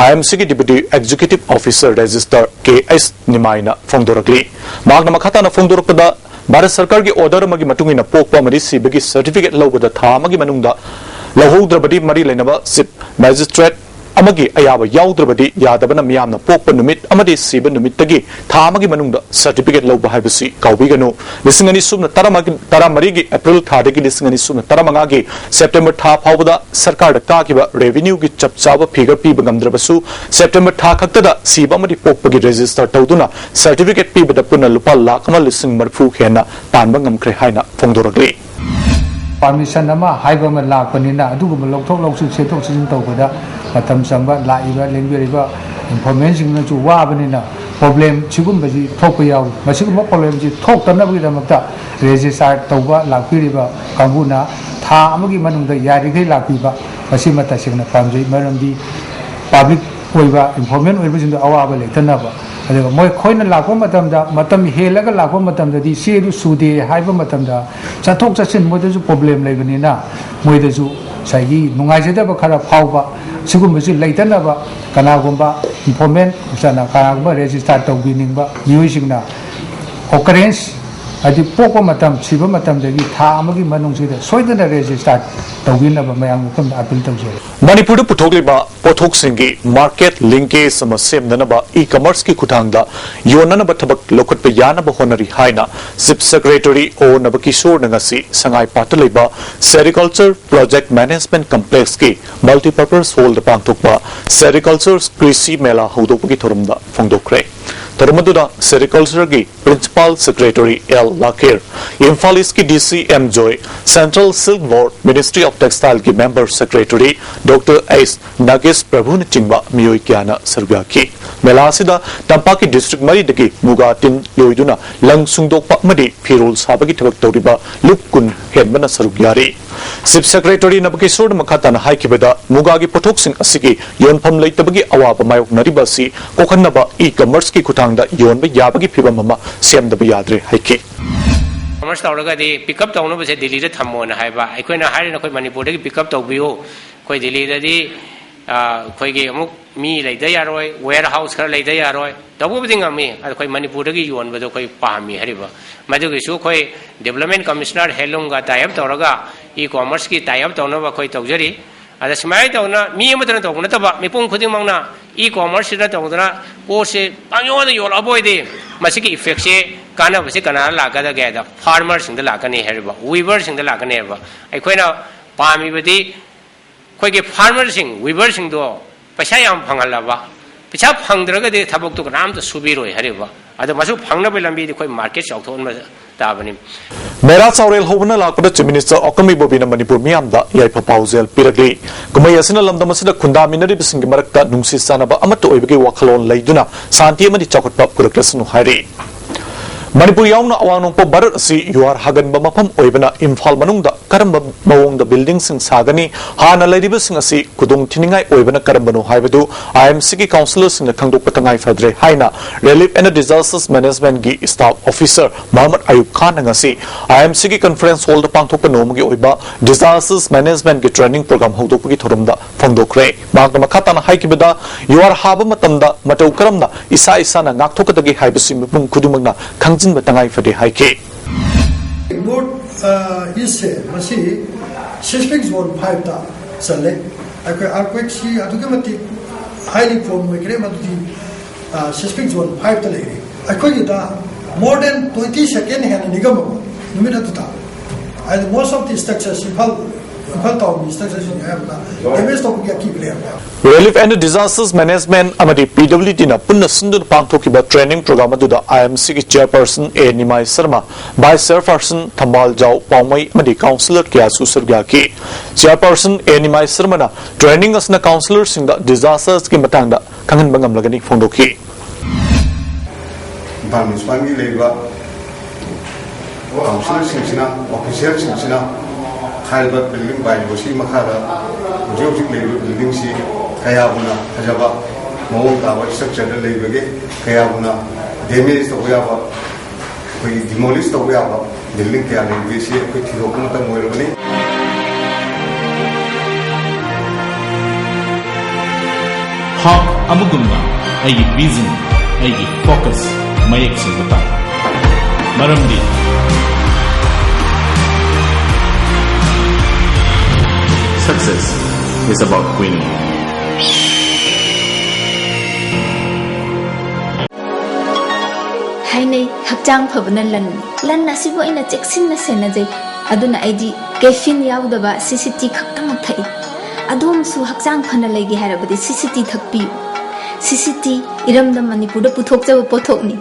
I M C-ꯒꯤ Deputy Executive Officer Register K S ꯅꯤꯃꯥꯏꯅ ꯐꯣꯡꯗꯣꯔꯛꯂꯤ꯫ ꯃꯍꯥꯛꯅ ꯃꯈꯥ ꯇꯥꯅ ꯐꯣꯡꯗꯣꯔꯛꯄꯗ, ꯚꯥꯔꯠ ꯁꯔꯀꯥꯔꯒꯤ order ꯑꯃꯒꯤ ꯃꯇꯨꯡ ꯏꯟꯅ ꯄꯣꯛꯄ ꯑꯃꯗꯤ ꯁꯤꯕꯒꯤ certificate ꯂꯧꯕꯗ ꯊꯥ ꯑꯃꯒꯤ ꯃꯅꯨꯡꯗ ꯂꯧꯍꯧꯗ꯭ꯔꯕꯗꯤ ꯃꯔꯤ ꯂꯩꯅꯕ Chief Magistrate ꯑꯃꯒꯤ ꯑꯌꯥꯕ ꯌꯥꯎꯗ꯭ꯔꯕꯗꯤ ꯌꯥꯗꯕꯅ ꯃꯤꯌꯥꯝꯅ ꯄꯣꯛꯄ ꯅꯨꯃꯤꯠ ꯑꯃꯗꯤ ꯁꯤꯕ ꯅꯨꯃꯤꯠꯇꯒꯤ ꯊꯥ ꯑꯃꯒꯤ ꯃꯅꯨꯡꯗ certificate ꯂꯧꯕ ꯍꯥꯏꯕꯁꯤ ꯀꯥꯎꯕꯤꯒꯅꯨ꯫ ꯂꯤꯁꯤꯡ ꯑꯅꯤ ꯁꯨꯞꯅ ꯇꯔꯥꯃꯔꯤꯒꯤ April ꯊꯥꯗꯒꯤ ꯂꯤꯁꯤꯡ ꯑꯅꯤ ꯁꯨꯞꯅ ꯇꯔꯥꯃꯉꯥꯒꯤ September ꯊꯥ ꯐꯥꯎꯕꯗ ꯁꯔꯀꯥꯔꯗ ꯀꯥꯈꯤꯕ revenue-ꯒꯤ ꯆꯞ ꯆꯥꯕ figure ꯄꯤꯕ ꯉꯝꯗ꯭ꯔꯕꯁꯨ, September ꯊꯥ ꯈꯛꯇꯗ ꯁꯤꯕ ꯑꯃꯗꯤ ꯄꯣꯛꯄꯒꯤ register ꯇꯧꯗꯨꯅ certificate ꯄꯤꯕꯗ ꯄꯨꯟꯅ ꯂꯨꯄꯥ ꯂꯥꯈ ꯑꯃ ꯂꯤꯁꯤꯡ ꯃꯔꯤꯐꯨ ꯍꯦꯟꯅ ꯇꯥꯟꯕ ꯉꯝꯈ꯭ꯔꯦ ꯍꯥꯏꯅ ꯐꯣꯡꯗꯣꯔꯛꯂꯤ꯫ Permission ꯑꯃ ꯍꯥꯏꯕ ꯑꯃ ꯂꯥꯛꯄꯅꯤꯅ, ꯑꯗꯨꯒꯨꯝꯕ ꯂꯧꯊꯣꯛ ꯂꯧꯁꯤꯟ, ꯁꯦꯠꯇꯣꯛ ꯁꯦꯠꯆꯤꯟ ꯇꯧꯕꯗ ꯃꯇꯝ ꯆꯪꯕ, ꯂꯥꯛꯏꯕ, ꯂꯦꯡꯕꯤꯔꯤꯕ informant-ꯁꯤꯡꯅꯁꯨ ꯋꯥꯕꯅꯤꯅ, problem ꯁꯤꯒꯨꯝꯕꯁꯤ ꯊꯣꯛꯄ ꯌꯥꯎꯏ꯫ ꯃꯁꯤꯒꯨꯝꯕ problem-ꯁꯤ ꯊꯣꯛꯇꯅꯕꯒꯤꯗꯃꯛꯇ register ꯇꯧꯕ ꯂꯥꯛꯄꯤꯔꯤꯕ ꯀꯥꯡꯕꯨꯅ ꯊꯥ ꯑꯃꯒꯤ ꯃꯅꯨꯡꯗ ꯌꯥꯔꯤꯈꯩ ꯂꯥꯛꯄꯤꯕ, ꯃꯁꯤꯃ ꯇꯁꯦꯡꯅ ꯄꯥꯝꯖꯩ꯫ ꯃꯔꯝꯗꯤ public ꯑꯣꯏꯕ, informant ꯑꯣꯏꯕꯁꯤꯡꯗ ꯑꯋꯥꯕ ꯂꯩꯇꯅꯕ꯫ ꯑꯗꯨꯒ ꯃꯣꯏ, ꯑꯩꯈꯣꯏꯅ ꯂꯥꯛꯄ ꯃꯇꯝꯗ, ꯃꯇꯝ ꯍꯦꯜꯂꯒ ꯂꯥꯛꯄ ꯃꯇꯝꯗꯗꯤ ꯆꯦꯗꯨ ꯁꯨꯗꯦ ꯍꯥꯏꯕ ꯃꯇꯝꯗ, ꯆꯠꯊꯣꯛ ꯆꯠꯁꯤꯟ ꯃꯣꯏꯗꯁꯨ problem ꯂꯩꯕꯅꯤꯅ, ꯃꯣꯏꯗꯁꯨ ꯉꯁꯥꯏꯒꯤ ꯅꯨꯡꯉꯥꯏꯖꯗꯕ ꯈꯔ ꯐꯥꯎꯕ, ꯁꯤꯒꯨꯝꯕꯁꯤ ꯂꯩꯇꯅꯕ, ꯀꯅꯥꯒꯨꯝꯕ informant, ꯆꯠꯅ ꯀꯅꯥꯒꯨꯝꯕ register ꯇꯧꯕꯤꯅꯤꯡꯕ ꯃꯤꯑꯣꯏꯁꯤꯡꯅ occurrence, ꯍꯥꯏꯗꯤ ꯄꯣꯛꯄ ꯃꯇꯝ, ꯁꯤꯕ ꯃꯇꯝꯗꯒꯤ ꯊꯥ ꯑꯃꯒꯤ ꯃꯅꯨꯡꯁꯤꯗ ꯁꯣꯏꯗꯅ register ꯇꯧꯕꯤꯅꯕ ꯃꯌꯥꯝꯒꯤ ꯃꯐꯝꯗ appeal ꯇꯧꯖꯔꯤ꯫ ꯃꯅꯤꯄꯨꯔꯗ ꯄꯨꯊꯣꯛꯂꯤꯕ ꯄꯣꯠꯊꯣꯛꯁꯤꯡꯒꯤ market linkage ꯑꯃ ꯁꯦꯝꯅꯅꯕ e-commerce-ꯀꯤ ꯈꯨꯠꯊꯥꯡꯗ ꯌꯣꯟꯅꯅꯕ ꯊꯕꯛ ꯂꯧꯈꯠꯄ ꯌꯥꯅꯕ ꯍꯣꯠꯅꯔꯤ ꯍꯥꯏꯅ Chief Secretary ꯑꯣ ꯅꯕꯀꯤꯁꯣꯔꯅ ꯉꯁꯤ ꯁꯉꯥꯏꯄꯥꯠꯇ ꯂꯩꯕ Sericulture Project Management Complex-ꯀꯤ Multipurpose Hall-ꯗ ꯄꯥꯡꯊꯣꯛꯄ Sericulture ꯀ꯭ꯔꯤꯁꯤ ꯃꯦꯂꯥ ꯍꯧꯗꯣꯛꯄꯒꯤ ꯊꯧꯔꯝꯗ ꯐꯣꯡꯗꯣꯛꯈ꯭ꯔꯦ꯫ ꯊꯧꯔꯝ ꯑꯗꯨꯗ ꯁꯦꯔꯤꯀꯜꯆꯔꯒꯤ principal secretary L Lakhir, Imphal ꯏꯁꯀꯤ D C M Joy, central silk board, ministry of ꯇꯦꯛꯁꯇꯥꯏꯜꯒꯤ member secretary doctor H Nagesh ꯄ꯭ꯔꯚꯨꯅꯆꯤꯡꯕ ꯃꯤꯑꯣꯏ ꯀꯌꯥꯅ ꯁꯔꯨꯛ ꯌꯥꯈꯤ꯫ ꯃꯦꯂꯥ ꯑꯁꯤꯗ ꯇꯝꯄꯥꯛꯀꯤ ꯗꯤꯁꯇ꯭ꯔꯤꯛ ꯃꯔꯤꯗꯒꯤ ꯃꯨꯒꯥ ꯇꯤꯟ ꯂꯣꯏꯗꯨꯅ ꯂꯪ ꯁꯨꯡꯗꯣꯛꯄ ꯑꯃꯗꯤ ꯐꯤꯔꯣꯜ ꯁꯥꯕꯒꯤ ꯊꯕꯛ ꯇꯧꯔꯤꯕ ꯂꯨꯞ ꯀꯨꯟ ꯍꯦꯟꯕꯅ ꯁꯔꯨꯛ ꯌꯥꯔꯤ꯫ ꯆꯤꯐ ꯁꯦꯀ꯭ꯔꯦꯇꯔꯤ ꯅꯕꯀꯤꯁꯣꯔꯅ ꯃꯈꯥ ꯇꯥꯅ ꯍꯥꯏꯈꯤꯕꯗ, ꯃꯨꯒꯥꯒꯤ ꯄꯣꯠꯊꯣꯛꯁꯤꯡ ꯑꯁꯤꯒꯤ ꯌꯣꯟꯐꯝ ꯂꯩꯇꯕꯒꯤ ꯑꯋꯥꯕ ꯃꯥꯌꯣꯛꯅꯔꯤꯕ ꯑꯁꯤ ꯀꯣꯛꯍꯟꯅꯕ ꯏ ꯀꯃꯔꯁꯀꯤ ꯈꯨꯠꯊꯥꯡꯗ ꯌꯣꯟꯕ ꯌꯥꯕꯒꯤ ꯐꯤꯚꯝ ꯑꯃ ꯁꯦꯝꯗꯕ ꯌꯥꯗ꯭ꯔꯦ ꯍꯥꯏꯈꯤ꯫ ꯀꯃꯔꯁ ꯇꯧꯔꯒꯗꯤ ꯄꯤꯛ ꯑꯞ ꯇꯧꯅꯕꯁꯦ ꯗꯤꯜꯂꯤꯗ ꯊꯝꯃꯣꯅ ꯍꯥꯏꯕ꯫ ꯑꯩꯈꯣꯏꯅ ꯍꯥꯏꯔꯤ, "ꯅꯈꯣꯏ ꯃꯅꯤꯄꯨꯔꯗꯒꯤ ꯄꯤꯛ ꯑꯞ ꯇꯧꯕꯤꯌꯨ, ꯑꯩꯈꯣꯏ ꯗꯤꯜꯂꯤꯗꯗꯤ, ꯑ, ꯑꯩꯈꯣꯏꯒꯤ ꯑꯃꯨꯛ ꯃꯤ ꯂꯩꯗ ꯌꯥꯔꯣꯏ, ꯋꯦꯌꯔ ꯍꯥꯎꯁ ꯈꯔ ꯂꯩꯗ ꯌꯥꯔꯣꯏ"꯫ ꯇꯧꯕꯕꯨꯗꯤ ꯉꯝꯃꯤ, ꯑꯗꯣ ꯑꯩꯈꯣꯏ ꯃꯅꯤꯄꯨꯔꯗꯒꯤ ꯌꯣꯟꯕꯗꯣ ꯑꯩꯈꯣꯏ ꯄꯥꯝꯃꯤ ꯍꯥꯏꯔꯤꯕ꯫ ꯃꯗꯨꯒꯤꯁꯨ ꯑꯩꯈꯣꯏ ꯗꯤꯕꯂꯞꯃꯦꯟ ꯀꯃꯤꯁꯅꯔ ꯍꯦꯟꯂꯨꯝꯒ ꯇꯥꯏ ꯑꯞ ꯇꯧꯔꯒ ꯏ ꯀꯣꯃꯔꯁꯀꯤ ꯇꯥꯏ ꯑꯞ ꯇꯧꯅꯕ ꯑꯩꯈꯣꯏ ꯇꯧꯖꯔꯤ꯫ ꯑꯗ ꯁꯨꯃꯥꯏꯅ ꯇꯧꯗꯅ ꯃꯤ ꯑꯃꯇꯅ ꯇꯧꯕ ꯅꯠꯇꯕ, ꯃꯤꯄꯨꯝ ꯈꯨꯗꯤꯡꯃꯛꯅ ꯏ ꯀꯣꯃꯔꯁꯁꯤꯗ ꯇꯧꯗꯅ ꯄꯣꯠꯁꯦ ꯄꯪꯌꯣꯟꯗ ꯌꯣꯜꯂꯛꯑꯕ ꯑꯣꯏꯗꯤ, ꯃꯁꯤꯒꯤ ꯏꯐꯦꯛꯁꯦ, ꯀꯥꯟꯅꯕꯁꯦ ꯀꯅꯥꯗ ꯂꯥꯛꯀꯗꯒꯦ ꯍꯥꯏꯗ, ꯐꯥꯔꯃꯔꯁꯤꯡꯗ ꯂꯥꯛꯀꯅꯤ ꯍꯥꯏꯔꯤꯕ, ꯋꯤꯚꯔꯁꯤꯡꯗ ꯂꯥꯛꯀꯅꯤ ꯍꯥꯏꯕ꯫ ꯑꯩꯈꯣꯏꯅ ꯄꯥꯝꯃꯤꯕꯗꯤ ꯑꯩꯈꯣꯏꯒꯤ ꯐꯥꯔꯃꯔꯁꯤꯡ, ꯋꯤꯚꯔꯁꯤꯡꯗꯣ ꯄꯩꯁꯥ ꯌꯥꯝ ꯐꯪꯍꯜꯂꯕ, ꯄꯩꯁꯥ ꯐꯪꯗ꯭ꯔꯒꯗꯤ ꯊꯕꯛꯇꯨ ꯀꯅꯥꯝꯇ ꯁꯨꯕꯤꯔꯣꯏ ꯍꯥꯏꯔꯤꯕ꯫ ꯑꯗꯣ ꯃꯁꯨ ꯐꯪꯅꯕ ꯂꯝꯕꯤꯗꯤ ꯑꯩꯈꯣꯏ ꯃꯥꯔꯀꯦꯠ ꯆꯥꯎꯊꯣꯛꯍꯟꯕ ꯇꯥꯕꯅꯤ꯫ ꯃꯦꯔꯥ ꯆꯥꯎꯔꯦꯜ ꯍꯧꯕꯅ ꯂꯥꯛꯄꯗ ꯆꯤꯐ ꯃꯤꯅꯤꯁꯇꯔ ꯑꯣꯀꯝ ꯏꯕꯣꯕꯤꯅ ꯃꯅꯤꯄꯨꯔ ꯃꯤꯌꯥꯝꯗ ꯌꯥꯏꯐ ꯄꯥꯎꯖꯦꯜ ꯄꯤꯔꯛꯂꯤ꯫ ꯀꯨꯝꯍꯩ ꯑꯁꯤꯅ ꯂꯝꯗꯝ ꯑꯁꯤꯗ ꯈꯨꯟꯗꯥꯃꯤꯟꯅꯔꯤꯕꯁꯤꯡꯒꯤ ꯃꯔꯛꯇ ꯅꯨꯡꯁꯤ ꯆꯥꯟꯅꯕ ꯑꯃꯠꯇ ꯑꯣꯏꯕꯒꯤ ꯋꯥꯈꯜꯂꯣꯟ ꯂꯩꯗꯨꯅ ꯁꯥꯟꯇꯤ ꯑꯃꯗꯤ ꯆꯥꯎꯈꯠꯄ ꯄꯨꯔꯛꯂꯁꯅꯨ ꯍꯥꯏꯔꯤ꯫ ꯃꯅꯤꯄꯨꯔ ꯌꯥꯎꯅ ꯑꯋꯥꯡ ꯅꯣꯡꯄꯣꯛ ꯚꯥꯔꯠ ꯑꯁꯤ ꯌꯨꯍꯥꯔ ꯍꯥꯒꯟꯕ ꯃꯐꯝ ꯑꯣꯏꯕꯅ ꯏꯝꯐꯥꯜ ꯃꯅꯨꯡꯗ ꯀꯔꯝꯕ ꯃꯑꯣꯡꯗ ꯕꯤꯜꯗꯤꯡꯁꯤꯡ ꯁꯥꯒꯅꯤ, ꯍꯥꯟꯅ ꯂꯩꯔꯤꯕꯁꯤꯡ ꯑꯁꯤ ꯈꯨꯗꯣꯡ ꯊꯤꯅꯤꯡꯉꯥꯏ ꯑꯣꯏꯕꯅ ꯀꯔꯝꯕꯅꯣ ꯍꯥꯏꯕꯗꯨ ꯑꯥꯏ ꯑꯦꯝ ꯁꯤꯒꯤ ꯀꯥꯎꯟꯁꯤꯂꯔꯁꯤꯡꯅ ꯈꯪꯗꯣꯛꯄ ꯇꯉꯥꯏ ꯐꯗ꯭ꯔꯦ ꯍꯥꯏꯅ ꯔꯤꯂꯤꯐ ꯑꯦꯟ ꯗꯤꯖꯥꯁꯇꯔꯁ ꯃꯦꯅꯦꯖꯃꯦꯟꯠꯀꯤ ꯁ꯭ꯇꯥꯐ ꯑꯣꯐꯤꯁꯔ ꯃꯣꯍꯝꯃꯗ ꯑꯌꯨꯕ ꯈꯥꯟꯅ ꯉꯁꯤ ꯑꯥꯏ ꯑꯦꯝ ꯁꯤꯒꯤ ꯀꯟꯐꯔꯦꯟꯁ ꯍꯣꯜꯗ ꯄꯥꯡꯊꯣꯛꯄ ꯅꯣꯡꯃꯒꯤ ꯑꯣꯏꯕ ꯗꯤꯖꯥꯁꯇꯔꯁ ꯃꯦꯅꯦꯖꯃꯦꯟꯠꯀꯤ ꯇ꯭ꯔꯦꯅꯤꯡ ꯄ꯭ꯔꯣꯒ꯭ꯔꯥꯝ ꯍꯧꯗꯣꯛꯄꯒꯤ ꯊꯧꯔꯝꯗ ꯐꯣꯡꯗꯣꯛꯈ꯭ꯔꯦ꯫ ꯃꯍꯥꯛꯅ ꯃꯈꯥ ꯇꯥꯅ ꯍꯥꯏꯈꯤꯕꯗ, ꯌꯨꯍꯥꯔ ꯍꯥꯕ ꯃꯇꯝꯗ ꯃꯇꯧ ꯀꯔꯝꯅ ꯏꯁꯥ ꯏꯁꯥꯅ ꯉꯥꯛꯊꯣꯛꯀꯗꯒꯦ ꯍꯥꯏꯕꯁꯤ ꯃꯤꯄꯨꯝ ꯈꯨꯗꯤꯡꯃꯛꯅ ꯈꯪꯖꯤꯟꯕ ꯇꯉꯥꯏ ꯐꯗꯦ ꯍꯥꯏꯈꯤ꯫ ꯅꯣꯔꯠ, ꯑ, ꯏꯁꯁꯦ ꯃꯁꯤ ꯁꯤꯁꯃꯤꯛ ꯖꯣꯟ ꯐꯥꯏꯚꯇ ꯆꯜꯂꯦ꯫ ꯑꯩꯈꯣꯏ ꯑꯥꯔꯀ꯭ꯋꯦꯛꯁꯤ ꯑꯗꯨꯛꯀꯤ ꯃꯇꯤꯛ ꯍꯥꯏꯂꯤ ꯄ꯭ꯔꯣꯟ ꯑꯣꯏꯈ꯭ꯔꯦ, ꯃꯗꯨꯗꯤ, ꯑ, ꯁꯤꯁꯃꯤꯛ ꯖꯣꯟ ꯐꯥꯏꯚꯇ ꯂꯩꯔꯦ꯫ ꯑꯩꯈꯣꯏꯒꯤꯗ ꯃꯣꯔ ꯗꯦꯟ ꯇ꯭ꯋꯦꯟꯇꯤ ꯁꯦꯀꯦꯟ ꯍꯦꯟꯅ ꯅꯤꯡꯉꯝꯃꯕ ꯅꯨꯃꯤꯠ ꯑꯗꯨꯗ, ꯍꯥꯏꯗꯤ most of the structures, Imphal Imphal town ꯃꯤꯅꯤꯁꯇꯔꯁꯤꯡ ꯑꯌꯥꯝꯕꯅ ꯗꯦꯃꯦꯖ ꯇꯧꯕꯒꯤ ꯑꯀꯤꯕ ꯂꯩꯔꯝꯃꯦ꯫ Relief and Disaster Management ꯑꯃꯗꯤ P W D ꯅ ꯄꯨꯟꯅ ꯁꯤꯟꯗꯨꯅ ꯄꯥꯡꯊꯣꯛꯈꯤꯕ training program ꯑꯗꯨꯗ I M C ꯒꯤ chairperson A Nimai Sharma, vice chairperson ꯊꯝꯕꯥꯜꯖꯥꯎ ꯄꯥꯎꯃꯩ ꯑꯃꯗꯤ councillor ꯀꯌꯥꯁꯨ ꯁꯔꯨꯛ ꯌꯥꯈꯤ꯫ Chairperson A ꯅꯤꯃꯥꯏ ꯁꯔꯃꯅ training ꯑꯁꯤꯅ councillorꯁꯤꯡꯗ disasters ꯀꯤ ꯃꯇꯥꯡꯗ ꯈꯪꯍꯟꯕ ꯉꯝꯂꯒꯅꯤ ꯐꯣꯡꯗꯣꯛꯈꯤ꯫ ꯏꯝꯐꯥꯜ ꯃ꯭ꯌꯨꯅꯤꯁꯤꯄꯥꯜꯒꯤ ꯂꯩꯔꯤꯕ ꯀꯥꯎꯟꯁꯤꯜꯁꯤꯡꯁꯤꯅ, ꯑꯣꯐꯤꯁꯤꯌꯦꯜꯁꯤꯡꯁꯤꯅ ꯍꯥꯏꯔꯤꯕ building bylaw ꯁꯤꯒꯤ ꯃꯈꯥꯗ ꯍꯧꯖꯤꯛ ꯍꯧꯖꯤꯛ ꯂꯩꯔꯤꯕ building ꯁꯤ ꯀꯌꯥꯕꯨꯅ ꯐꯖꯕ ꯃꯑꯣꯡ ꯇꯥꯕ structure ꯗ ꯂꯩꯕꯒꯦ, ꯀꯌꯥꯕꯨꯅ damage ꯇꯧꯕ ꯌꯥꯕ, ꯑꯩꯈꯣꯏꯒꯤ demolish ꯇꯧꯕ ꯌꯥꯕ building ꯀꯌꯥ ꯂꯩꯕꯒꯦ ꯁꯤ ꯑꯩꯈꯣꯏ ꯊꯤꯗꯣꯛꯄ ꯃꯇꯝ ꯑꯣꯏꯔꯕꯅꯤ꯫ ꯍꯥꯛ ꯑꯃꯒꯨꯝꯅ ꯑꯩꯒꯤ vision, ꯑꯩꯒꯤ focus ꯃꯌꯦꯛ ꯁꯦꯡꯕ ꯇꯥꯏ꯫ ꯃꯔꯝꯗꯤ success is about winning. ꯍꯥꯏꯅꯩ, ꯍꯛꯆꯥꯡ ꯐꯕꯅ ꯂꯟꯅꯤ꯫ ꯂꯟ ꯑꯁꯤꯕꯨ ꯑꯩꯅ ꯆꯦꯛꯁꯤꯟꯅ ꯁꯦꯟꯅꯖꯩ꯫ ꯑꯗꯨꯅ ꯑꯩꯗꯤ caffeine ꯌꯥꯎꯗꯕ C C T ꯈꯛꯇꯃꯛ ꯊꯛꯏ꯫ ꯑꯗꯣꯝꯁꯨ ꯍꯛꯆꯥꯡ ꯐꯅ ꯂꯩꯒꯦ ꯍꯥꯏꯔꯕꯗꯤ C C T ꯊꯛꯄꯤꯌꯨ꯫ C C T ꯏꯔꯝꯗꯝ ꯃꯅꯤꯄꯨꯔꯗ ꯄꯨꯊꯣꯛꯆꯕ ꯄꯣꯠꯊꯣꯛꯅꯤ꯫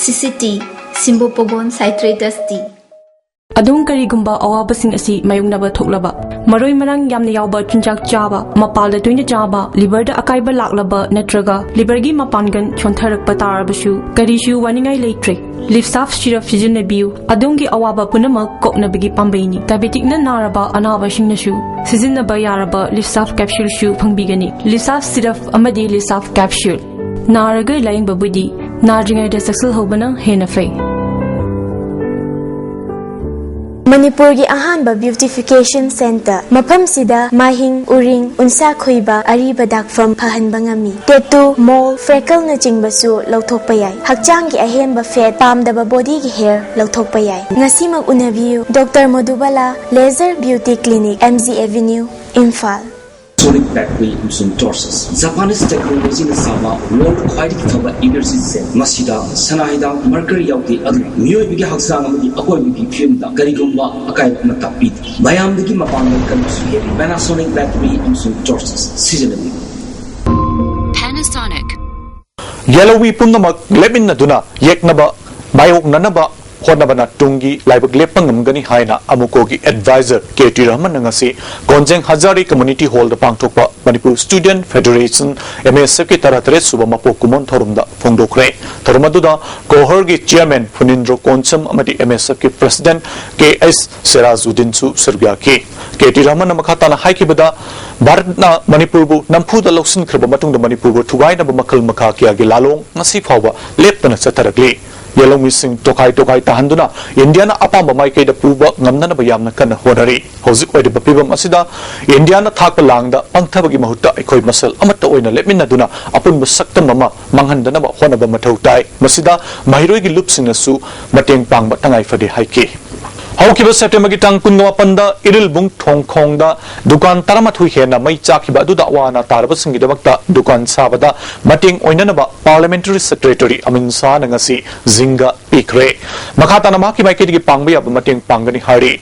C C T, Cimbopagone citratus tea꯫ ꯑꯗꯣꯝ ꯀꯔꯤꯒꯨꯝꯕ ꯑꯋꯥꯕꯁꯤꯡ ꯑꯁꯤ ꯃꯥꯌꯣꯛꯅꯕ ꯊꯣꯛꯂꯕ, ꯃꯔꯣꯏ ꯃꯔꯥꯡ ꯌꯥꯝꯅ ꯌꯥꯎꯕ ꯆꯤꯟꯖꯥꯛ ꯆꯥꯕ, ꯃꯄꯥꯜꯗ ꯇꯣꯏꯅ ꯆꯥꯕ, liver ꯗ ꯑꯀꯥꯏꯕ ꯂꯥꯛꯂꯕ ꯅꯠꯇ꯭ꯔꯒ liver ꯒꯤ ꯃꯄꯥꯟꯒꯜ ꯁꯣꯟꯊꯔꯛꯄ ꯇꯥꯔꯕꯁꯨ ꯀꯔꯤꯁꯨ ꯋꯥꯅꯤꯡꯉꯥꯏ ꯂꯩꯇ꯭ꯔꯦ꯫ Livsaf syrup ꯁꯤꯖꯤꯟꯅꯕꯤꯌꯨ꯫ ꯑꯗꯣꯝꯒꯤ ꯑꯋꯥꯕ ꯄꯨꯝꯅꯃꯛ ꯀꯣꯛꯅꯕꯒꯤ ꯄꯥꯝꯕꯩꯅꯤ꯫ Diabetic ꯅ ꯅꯥꯔꯕ ꯑꯅꯥꯕꯁꯤꯡꯅꯁꯨ ꯁꯤꯖꯤꯟꯅꯕ ꯌꯥꯔꯕ Livsaf capsule ꯁꯨ ꯐꯪꯕꯤꯒꯅꯤ꯫ Livsaf syrup ꯑꯃꯗꯤ Livsaf capsule꯫ ꯅꯥꯔꯒ ꯂꯥꯌꯦꯡꯕꯕꯨꯗꯤ ꯅꯥꯗ꯭ꯔꯤꯉꯩꯗ ꯆꯦꯛꯁꯤꯜꯍꯧꯕꯅ ꯍꯦꯟꯅ ꯐꯩ꯫ ꯃꯅꯤꯄꯨꯔꯒꯤ ꯑꯍꯥꯟꯕ beautification centre꯫ ꯃꯐꯝꯁꯤꯗ ꯃꯥꯏꯍꯤꯡ, ꯎꯔꯤꯡ, ꯎꯟꯁꯥ ꯈꯣꯏꯕ, ꯑꯔꯤꯕ ꯗꯥꯛꯐꯝ ꯐꯍꯟꯕ ꯉꯝꯃꯤ꯫ Tattoo, mole, freckle ꯅꯆꯤꯡꯕꯁꯨ ꯂꯧꯊꯣꯛꯄ ꯌꯥꯏ꯫ ꯍꯛꯆꯥꯡꯒꯤ ꯑꯍꯦꯟꯕ fat, ꯄꯥꯝꯗꯕ body ꯒꯤ hair ꯂꯧꯊꯣꯛꯄ ꯌꯥꯏ꯫ ꯉꯁꯤꯃꯛ ꯎꯅꯕꯤꯌꯨ, Doctor ꯃꯣꯗꯨꯕꯥꯂꯥ Laser Beauty Clinic, M G Avenue, Imphal. Panasonic battery ꯑꯃꯁꯨꯡ torches꯫ Japanese technologyꯅ ꯁꯥꯕ world ꯈ꯭ꯋꯥꯏꯗꯒꯤ ꯐꯕ energy cell꯫ ꯃꯁꯤꯗ ꯁꯅꯥ ꯍꯤꯗꯥꯛ mercury ꯌꯥꯎꯗꯦ, ꯑꯗꯨꯅ ꯃꯤꯑꯣꯏꯕꯒꯤ ꯍꯛꯆꯥꯡ ꯑꯃꯗꯤ ꯑꯀꯣꯏꯕꯒꯤ ꯐꯤꯕꯝꯗ ꯀꯔꯤꯒꯨꯝꯕ ꯑꯀꯥꯏꯕ ꯑꯃꯠꯇ ꯄꯤꯗꯦ꯫ ꯃꯌꯥꯝꯗꯒꯤ ꯃꯄꯥꯡꯒꯜ ꯀꯟꯕꯁꯨ ꯍꯦꯜꯂꯤ꯫ Panasonic battery ꯑꯃꯁꯨꯡ torches ꯁꯤꯖꯤꯟꯅꯕꯤꯌꯨ꯫ Panasonic꯫ ꯌꯦꯜꯍꯧꯃꯤ ꯄꯨꯝꯅꯃꯛ ꯂꯦꯞꯃꯤꯟꯅꯗꯨꯅ ꯌꯦꯛꯅꯕ ꯃꯥꯌꯣꯛꯅꯅꯕ ꯍꯣꯠꯅꯕꯅ ꯇꯨꯡꯒꯤ ꯂꯥꯏꯕꯛ ꯂꯦꯞꯄ ꯉꯝꯒꯅꯤ ꯍꯥꯏꯅ ꯑꯃꯨꯀꯣꯒꯤ adviser ꯀꯦ ꯇꯤ ꯔꯍꯃꯟꯅ ꯉꯁꯤ ꯀꯣꯟꯖꯦꯡ ꯍꯖꯥꯔꯤ Community Hallꯗ ꯄꯥꯡꯊꯣꯛꯄ Manipur Student Federation, M S F ꯀꯤ ꯇꯔꯥꯇꯔꯦꯠ ꯁꯨꯕ ꯃꯄꯣꯛ ꯀꯨꯝꯑꯣꯟ ꯊꯧꯔꯝꯗ ꯐꯣꯡꯗꯣꯛꯈ꯭ꯔꯦ꯫ ꯊꯧꯔꯝ ꯑꯗꯨꯗ ꯀꯣꯍꯔꯒꯤ chairman ꯐꯨꯅꯤꯟꯗ꯭ꯔꯣ ꯀꯣꯟꯁꯝ ꯑꯃꯗꯤ M S F ꯀꯤ president ꯀꯦ ꯑꯦꯁ ꯁꯦꯔꯥꯖꯨꯗꯤꯟꯁꯨ ꯁꯔꯨꯛ ꯌꯥꯈꯤ꯫ ꯀꯦ ꯇꯤ ꯔꯍꯃꯟꯅ ꯃꯈꯥ ꯇꯥꯅ ꯍꯥꯏꯈꯤꯕꯗ, ꯚꯥꯔꯠꯅ ꯃꯅꯤꯄꯨꯔꯕꯨ ꯅꯝꯐꯨꯗ ꯂꯧꯁꯤꯟꯈ꯭ꯔꯕ ꯃꯇꯨꯡꯗ ꯃꯅꯤꯄꯨꯔꯕꯨ ꯊꯨꯒꯥꯏꯅꯕ ꯃꯈꯜ ꯃꯈꯥ ꯀꯌꯥꯒꯤ ꯂꯥꯂꯣꯡ ꯉꯁꯤ ꯐꯥꯎꯕ ꯂꯦꯞꯇꯅ ꯆꯠꯊꯔꯛꯂꯤ꯫ ꯌꯦꯜꯍꯧꯃꯤꯁꯤꯡ ꯇꯣꯈꯥꯏ ꯇꯣꯈꯥꯏ ꯇꯥꯍꯟꯗꯨꯅ ꯏꯟꯗꯤꯌꯥꯅ ꯑꯄꯥꯝꯕ ꯃꯥꯏꯀꯩꯗ ꯄꯨꯕ ꯉꯝꯅꯅꯕ ꯌꯥꯝꯅ ꯀꯟꯅ ꯍꯣꯠꯅꯔꯤ꯫ ꯍꯧꯖꯤꯛ ꯑꯣꯏꯔꯤꯕ ꯐꯤꯕꯝ ꯑꯁꯤꯗ ꯏꯟꯗꯤꯌꯥꯅ ꯊꯥꯛꯄ ꯂꯥꯡꯗ ꯄꯪꯊꯕꯒꯤ ꯃꯍꯨꯠꯇ ꯑꯩꯈꯣꯏ ꯃꯁꯦꯜ ꯑꯃꯠꯇ ꯑꯣꯏꯅ ꯂꯦꯞꯃꯤꯟꯅꯗꯨꯅ ꯑꯄꯨꯟꯕ ꯁꯛꯇꯝ ꯑꯃ ꯃꯥꯡꯍꯟꯗꯅꯕ ꯍꯣꯠꯅꯕ ꯃꯊꯧ ꯇꯥꯏ꯫ ꯃꯁꯤꯗ ꯃꯍꯩꯔꯣꯏꯒꯤ ꯂꯨꯞꯁꯤꯡꯅꯁꯨ ꯃꯇꯦꯡ ꯄꯥꯡꯕ ꯇꯉꯥꯏ ꯐꯗꯦ ꯍꯥꯏꯈꯤ꯫ ꯍꯧꯈꯤꯕ ꯁꯦꯞꯇꯦꯝꯕꯔꯒꯤ ꯇꯥꯡ ꯀꯨꯟꯒ ꯃꯥꯄꯟꯗ ꯏꯔꯤꯜꯕꯨꯡ ꯊꯣꯡꯈꯣꯡꯗ ꯗꯨꯀꯥꯟ ꯇꯔꯥꯃꯥꯊꯣꯏ ꯍꯦꯟꯅ ꯃꯩ ꯆꯥꯛꯈꯤꯕ ꯑꯗꯨꯗ ꯑꯋꯥ ꯑꯅꯥ ꯇꯥꯔꯕꯁꯤꯡꯒꯤꯗꯃꯛꯇ ꯗꯨꯀꯥꯟ ꯁꯥꯕꯗ ꯃꯇꯦꯡ ꯑꯣꯏꯅꯅꯕ Parliamentary Secretary ꯑꯃꯤꯟ ꯁꯥꯍꯅ ꯉꯁꯤ ꯖꯤꯡꯒ ꯄꯤꯈ꯭ꯔꯦ꯫ ꯃꯈꯥ ꯇꯥꯅ ꯃꯍꯥꯛꯀꯤ ꯃꯥꯏꯀꯩꯗꯒꯤ ꯄꯥꯡꯕ ꯌꯥꯕ ꯃꯇꯦꯡ ꯄꯥꯡꯒꯅꯤ ꯍꯥꯏꯔꯤ꯫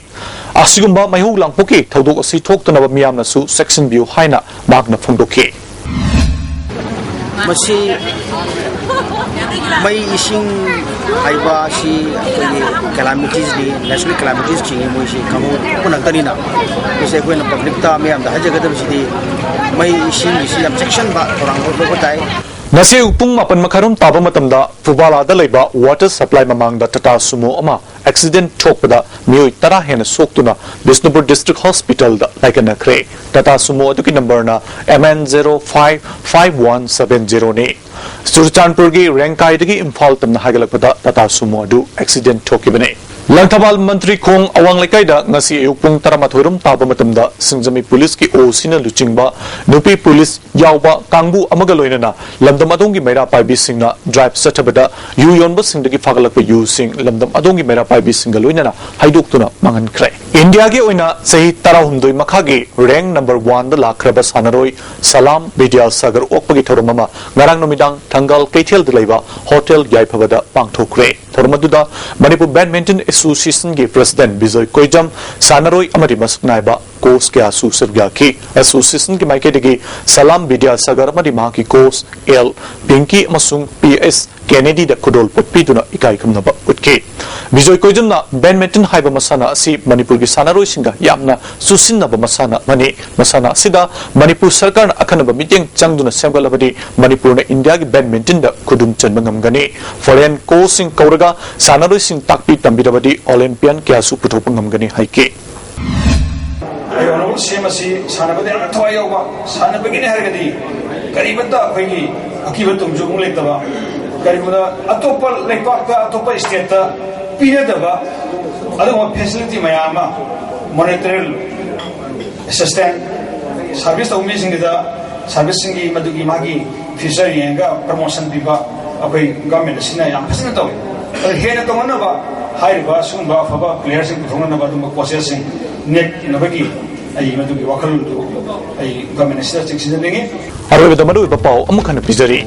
ꯑꯁꯤꯒꯨꯝꯕ ꯃꯩꯍꯧ ꯂꯥꯡꯄꯣꯛꯀꯤ ꯊꯧꯗꯣꯛ ꯑꯁꯤ ꯊꯣꯛꯇꯅꯕ ꯃꯤꯌꯥꯝꯅꯁꯨ ꯆꯦꯛꯁꯤꯟꯕꯤꯌꯨ ꯍꯥꯏꯅ ꯃꯍꯥꯛꯅ ꯐꯣꯡꯗꯣꯛꯈꯤ꯫ ꯃꯁꯤ ꯃꯩ ꯏꯁꯤꯡ ꯍꯥꯏꯕ ꯑꯁꯤ ꯑꯩꯈꯣꯏꯒꯤ calamitiesꯅꯤ, natural calamitiesꯁꯤꯡꯅꯤ, ꯃꯣꯏꯁꯤ ꯈꯪꯍꯧꯕ ꯉꯥꯛꯇꯅꯤꯅ꯫ ꯃꯁꯤ ꯑꯩꯈꯣꯏꯅ publicꯇ ꯃꯌꯥꯝꯗ ꯍꯥꯏꯖꯒꯗꯕꯁꯤꯗꯤ ꯃꯩ ꯏꯁꯤꯡꯒꯤꯁꯤ ꯌꯥꯝ ꯆꯦꯛꯁꯤꯟꯕ ꯊꯧꯔꯥꯡ ꯂꯧꯕ ꯇꯥꯏ꯫ ꯉꯁꯤ ꯑꯌꯨꯛ ꯄꯨꯡ ꯃꯥꯄꯟ ꯃꯈꯥꯏꯔꯣꯝ ꯇꯥꯕ ꯃꯇꯝꯗ ꯐꯨꯕꯥꯂꯥꯗ ꯂꯩꯕ water supply ꯃꯃꯥꯡꯗ Tata Sumo ꯑꯃ accident ꯊꯣꯛꯄꯗ ꯃꯤꯑꯣꯏ ꯇꯔꯥ ꯍꯦꯟꯅ ꯁꯣꯛꯇꯨꯅ ꯕꯤꯁꯅꯨꯄꯨꯔ District Hospitalꯗ ꯂꯥꯏꯀꯠꯅꯈ꯭ꯔꯦ꯫ Tata Sumo ꯑꯗꯨꯒꯤ numberꯅ M N zero five five one seven zeroꯅꯤ꯫ ꯆꯨꯔꯆꯥꯟꯄꯨꯔꯒꯤ ꯔꯦꯡꯀꯥꯏꯗꯒꯤ ꯏꯝꯐꯥꯜ ꯇꯝꯅ ꯍꯥꯏꯒꯠꯂꯛꯄꯗ Tata Sumo ꯑꯗꯨ accident ꯊꯣꯛꯈꯤꯕꯅꯤ꯫ ꯂꯪꯊꯕꯥꯜ ꯃꯟꯇ꯭ꯔꯤ ꯈꯣꯡ ꯑꯋꯥꯡ ꯂꯩꯀꯥꯏꯗ ꯉꯁꯤ ꯑꯌꯨꯛ ꯄꯨꯡ ꯇꯔꯥꯃꯥꯊꯣꯏ ꯔꯣꯝ ꯇꯥꯕ ꯃꯇꯝꯗ ꯁꯤꯡꯖꯃꯩ ꯄꯨꯂꯤꯁꯀꯤ ꯑꯣ ꯁꯤꯅ ꯂꯨꯆꯤꯡꯕ ꯅꯨꯄꯤ ꯄꯨꯂꯤꯁ ꯌꯥꯎꯕ ꯀꯥꯡꯕꯨ ꯑꯃꯒ ꯂꯣꯏꯅꯅ ꯂꯝꯗꯝ ꯑꯗꯣꯝꯒꯤ ꯃꯩꯔꯥ ꯄꯥꯏꯕꯤꯁꯤꯡꯅ ꯗ꯭ꯔꯥꯏꯚ ꯆꯠꯊꯕꯗ ꯌꯨ ꯌꯣꯟꯕꯁꯤꯡꯗꯒꯤ ꯐꯥꯒꯠꯂꯛꯄ ꯌꯨꯁꯤꯡ ꯂꯝꯗꯝ ꯑꯗꯣꯝꯒꯤ ꯃꯩꯔꯥ ꯄꯥꯏꯕꯤꯁꯤꯡꯒ ꯂꯣꯏꯅꯅ ꯍꯥꯏꯗꯣꯛꯇꯨꯅ ꯃꯥꯡꯍꯟꯈ꯭ꯔꯦ꯫ ꯏꯟꯗꯤꯌꯥꯒꯤ ꯑꯣꯏꯅ ꯆꯍꯤ ꯇꯔꯥꯍꯨꯝꯗꯣꯏ ꯃꯈꯥꯒꯤ ꯔꯦꯡ ꯅꯝꯕꯔ ꯋꯥꯟꯗ ꯂꯥꯛꯈ꯭ꯔꯕ ꯁꯥꯟꯅꯔꯣꯏ ꯁꯂꯥꯝ ꯕꯤꯗ꯭ꯌꯥꯁꯥꯒꯔ ꯑꯣꯛꯄꯒꯤ ꯊꯧꯔꯝ ꯑꯃ ꯉꯔꯥꯡ ꯅꯨꯃꯤꯗꯥꯡ ꯊꯪꯒꯥꯜ ꯀꯩꯊꯦꯜꯗ ꯂꯩꯕ ꯍꯣꯇꯦꯜ ꯌꯥꯏꯐꯕꯗ ꯄꯥꯡꯊꯣꯛꯈ꯭ꯔꯦ꯫ ꯊꯧꯔꯝ ꯑꯗꯨꯗ ꯃꯅꯤꯄꯨꯔ ꯕꯦꯗꯃꯤꯟꯇꯟ ꯑꯦꯁꯣꯁꯤꯌꯦꯁꯟꯒꯤ ꯄ꯭ꯔꯦꯁꯤꯗꯦꯟꯠ ꯕꯤꯖꯣꯏ ꯀꯣꯏꯖꯝ, ꯁꯥꯟꯅꯔꯣꯏ ꯑꯃꯗꯤ ꯃꯁꯛ ꯅꯥꯏꯕ ꯀꯣꯆ ꯀꯌꯥꯁꯨ ꯁꯔꯨꯛ ꯌꯥꯈꯤ꯫ ꯑꯦꯁꯣꯁꯤꯌꯦꯁꯟꯒꯤ ꯃꯥꯏꯀꯩꯗꯒꯤ ꯁꯂꯥꯝ ꯕꯤꯗ꯭ꯌꯥꯁꯥꯒꯔ ꯑꯃꯗꯤ ꯃꯍꯥꯛꯀꯤ ꯀꯣꯆ ꯑꯦꯜ ꯄꯤꯡꯀꯤ ꯑꯃꯁꯨꯡ ꯄꯤ ꯑꯦꯁ ꯀꯦꯅꯦꯗꯤꯗ ꯈꯨꯗꯣꯜ ꯄꯣꯠ ꯄꯤꯗꯨꯅ ꯏꯀꯥꯏ ꯈꯨꯝꯅꯕ ꯎꯠꯈꯤ꯫ ꯕꯤꯖꯣꯏ ꯀꯣꯏꯖꯝꯅ ꯕꯦꯗꯃꯤꯟꯇꯟ ꯍꯥꯏꯕ ꯃꯁꯥꯟꯅ ꯑꯁꯤ ꯃꯅꯤꯄꯨꯔꯒꯤ ꯁꯥꯟꯅꯔꯣꯏꯁꯤꯡꯒ ꯌꯥꯝꯅ ꯆꯨꯁꯤꯟꯅꯕ ꯃꯁꯥꯟꯅ ꯑꯃꯅꯤ꯫ ꯃꯁꯥꯟꯅ ꯑꯁꯤꯗ ꯃꯅꯤꯄꯨꯔ ꯁꯔꯀꯥꯔꯅ ꯑꯈꯟꯅꯕ ꯃꯤꯠꯌꯦꯡ ꯆꯪꯗꯨꯅ ꯁꯦꯝꯒꯠꯂꯕꯗꯤ ꯃꯅꯤꯄꯨꯔꯅ ꯏꯟꯗꯤꯌꯥꯒꯤ ꯕꯦꯗꯃꯤꯟꯇꯟꯗ ꯈꯨꯗꯨꯝ ꯆꯟꯕ ꯉꯝꯒꯅꯤ꯫ ꯐꯣꯔꯦꯟ ꯀꯣꯆꯁꯤꯡ ꯀꯧꯔꯒ ꯁꯥꯟꯅꯔꯣꯏꯁꯤꯡ ꯇꯥꯛꯄꯤ ꯇꯝꯕꯤꯔꯕꯗꯤ ꯑꯣꯂꯦꯝꯄꯤꯌꯟ ꯀꯌꯥꯁꯨ ꯄꯨꯊꯣꯛꯄ ꯉꯝꯒꯅꯤ ꯍꯥꯏꯈꯤ꯫ ꯑꯩ ꯍꯣꯅꯔꯦꯕꯜ ꯁꯤ ꯑꯦꯝ ꯑꯁꯤ ꯁꯥꯟꯅꯕꯗ ꯌꯥꯝꯅ ꯊꯋꯥꯏ ꯌꯥꯎꯕ, ꯁꯥꯟꯅꯕꯒꯤꯅꯤ ꯍꯥꯏꯔꯒꯗꯤ ꯀꯔꯤꯃꯠꯇ ꯑꯩꯈꯣꯏꯒꯤ ꯑꯀꯤꯕ ꯇꯨꯝꯖꯨ ꯑꯃꯨꯛ ꯂꯩꯇꯕ, ꯀꯔꯤꯒꯨꯝꯕꯗ ꯑꯇꯣꯞꯄ ꯂꯩꯄꯥꯛꯇ, ꯑꯇꯣꯞꯄ ꯁ꯭ꯇꯦꯠꯇ ꯄꯤꯅꯗꯕ ꯑꯗꯨꯒꯨꯝꯕ ꯐꯦꯁꯤꯂꯤꯇꯤ ꯃꯌꯥꯝ ꯑꯃ, ꯃꯣꯅꯤꯇꯔꯦꯜ ꯑꯦꯁꯤꯁꯇꯦꯟ, ꯁꯥꯔꯚꯤꯁ ꯇꯧꯕ ꯃꯤꯁꯤꯡꯒꯤꯗ ꯁꯥꯔꯚꯤꯁꯁꯤꯡꯒꯤ ꯃꯗꯨꯒꯤ ꯃꯥꯒꯤ ꯐ꯭ꯌꯨꯆꯔ ꯌꯦꯡꯉꯒ ꯄ꯭ꯔꯃꯣꯁꯟ ꯄꯤꯕ ꯑꯩꯈꯣꯏ ꯒꯚꯔꯟꯃꯦꯟꯠ ꯑꯁꯤꯅ ꯌꯥꯝ ꯐꯖꯅ ꯇꯧꯏ꯫ ꯑꯗꯨ ꯍꯦꯟꯅ ꯇꯧꯅꯅꯕ ꯍꯥꯏꯔꯤꯕ ꯁꯤꯒꯨꯝꯕ ꯑꯐꯕ ꯄ꯭ꯂꯦꯌꯔꯁꯤꯡ ꯄꯨꯊꯣꯛꯅꯅꯕ ꯑꯗꯨꯝꯕ ꯀꯣꯆꯦꯁꯁꯤꯡ ꯅꯦꯛꯅꯕꯒꯤ ꯑꯩ ꯃꯗꯨꯒꯤ ꯋꯥꯈꯜꯂꯣꯟꯗꯨ ꯑꯩ ꯒꯚꯔꯟꯃꯦꯟꯠ ꯑꯁꯤꯗ ꯆꯦꯛꯁꯤꯟꯖꯅꯤꯡꯉꯤ꯫ ꯑꯔꯣꯏꯕꯗ ꯃꯔꯨꯑꯣꯏꯕ ꯄꯥꯎ ꯑꯃꯨꯛ ꯍꯟꯅ ꯄꯤꯖꯔꯤ꯫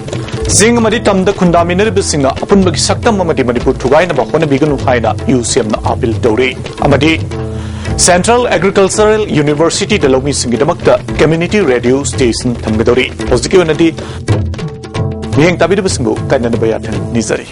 ꯆꯤꯡ ꯑꯃꯗꯤ ꯇꯝꯗ ꯈꯨꯟꯗꯥꯃꯤꯟꯅꯔꯤꯕꯁꯤꯡꯅ ꯑꯄꯨꯟꯕꯒꯤ ꯁꯛꯇꯝ ꯑꯃꯗꯤ ꯃꯅꯤꯄꯨꯔ ꯊꯨꯒꯥꯏꯅꯕ ꯍꯣꯠꯅꯕꯤꯒꯅꯨ ꯍꯥꯏꯅ ꯌꯨ ꯁꯤ ꯑꯦꯝꯅ ꯑꯥꯄꯤꯜ ꯇꯧꯔꯤ꯫ ꯑꯃꯗꯤ ꯁꯦꯟꯇ꯭ꯔꯦꯜ ꯑꯦꯒ꯭ꯔꯤꯀꯜꯆꯔꯦꯜ ꯌꯨꯅꯤꯚꯔꯁꯤꯇꯤꯗ ꯂꯧꯃꯤꯁꯤꯡꯒꯤꯗꯃꯛꯇ ꯀꯝꯃ꯭ꯌꯨꯅꯤꯇꯤ ꯔꯦꯗꯤꯑꯣ ꯁ꯭ꯇꯦꯁꯟ ꯊꯝꯒꯗꯧꯔꯤ꯫ ꯍꯧꯖꯤꯛꯀꯤ ꯑꯣꯏꯅꯗꯤ ꯃꯤꯠꯌꯦꯡ ꯇꯥꯕꯤꯔꯤꯕꯁꯤꯡꯕꯨ ꯀꯥꯏꯅꯅꯕ ꯌꯥꯊꯪ ꯅꯤꯖꯔꯤ꯫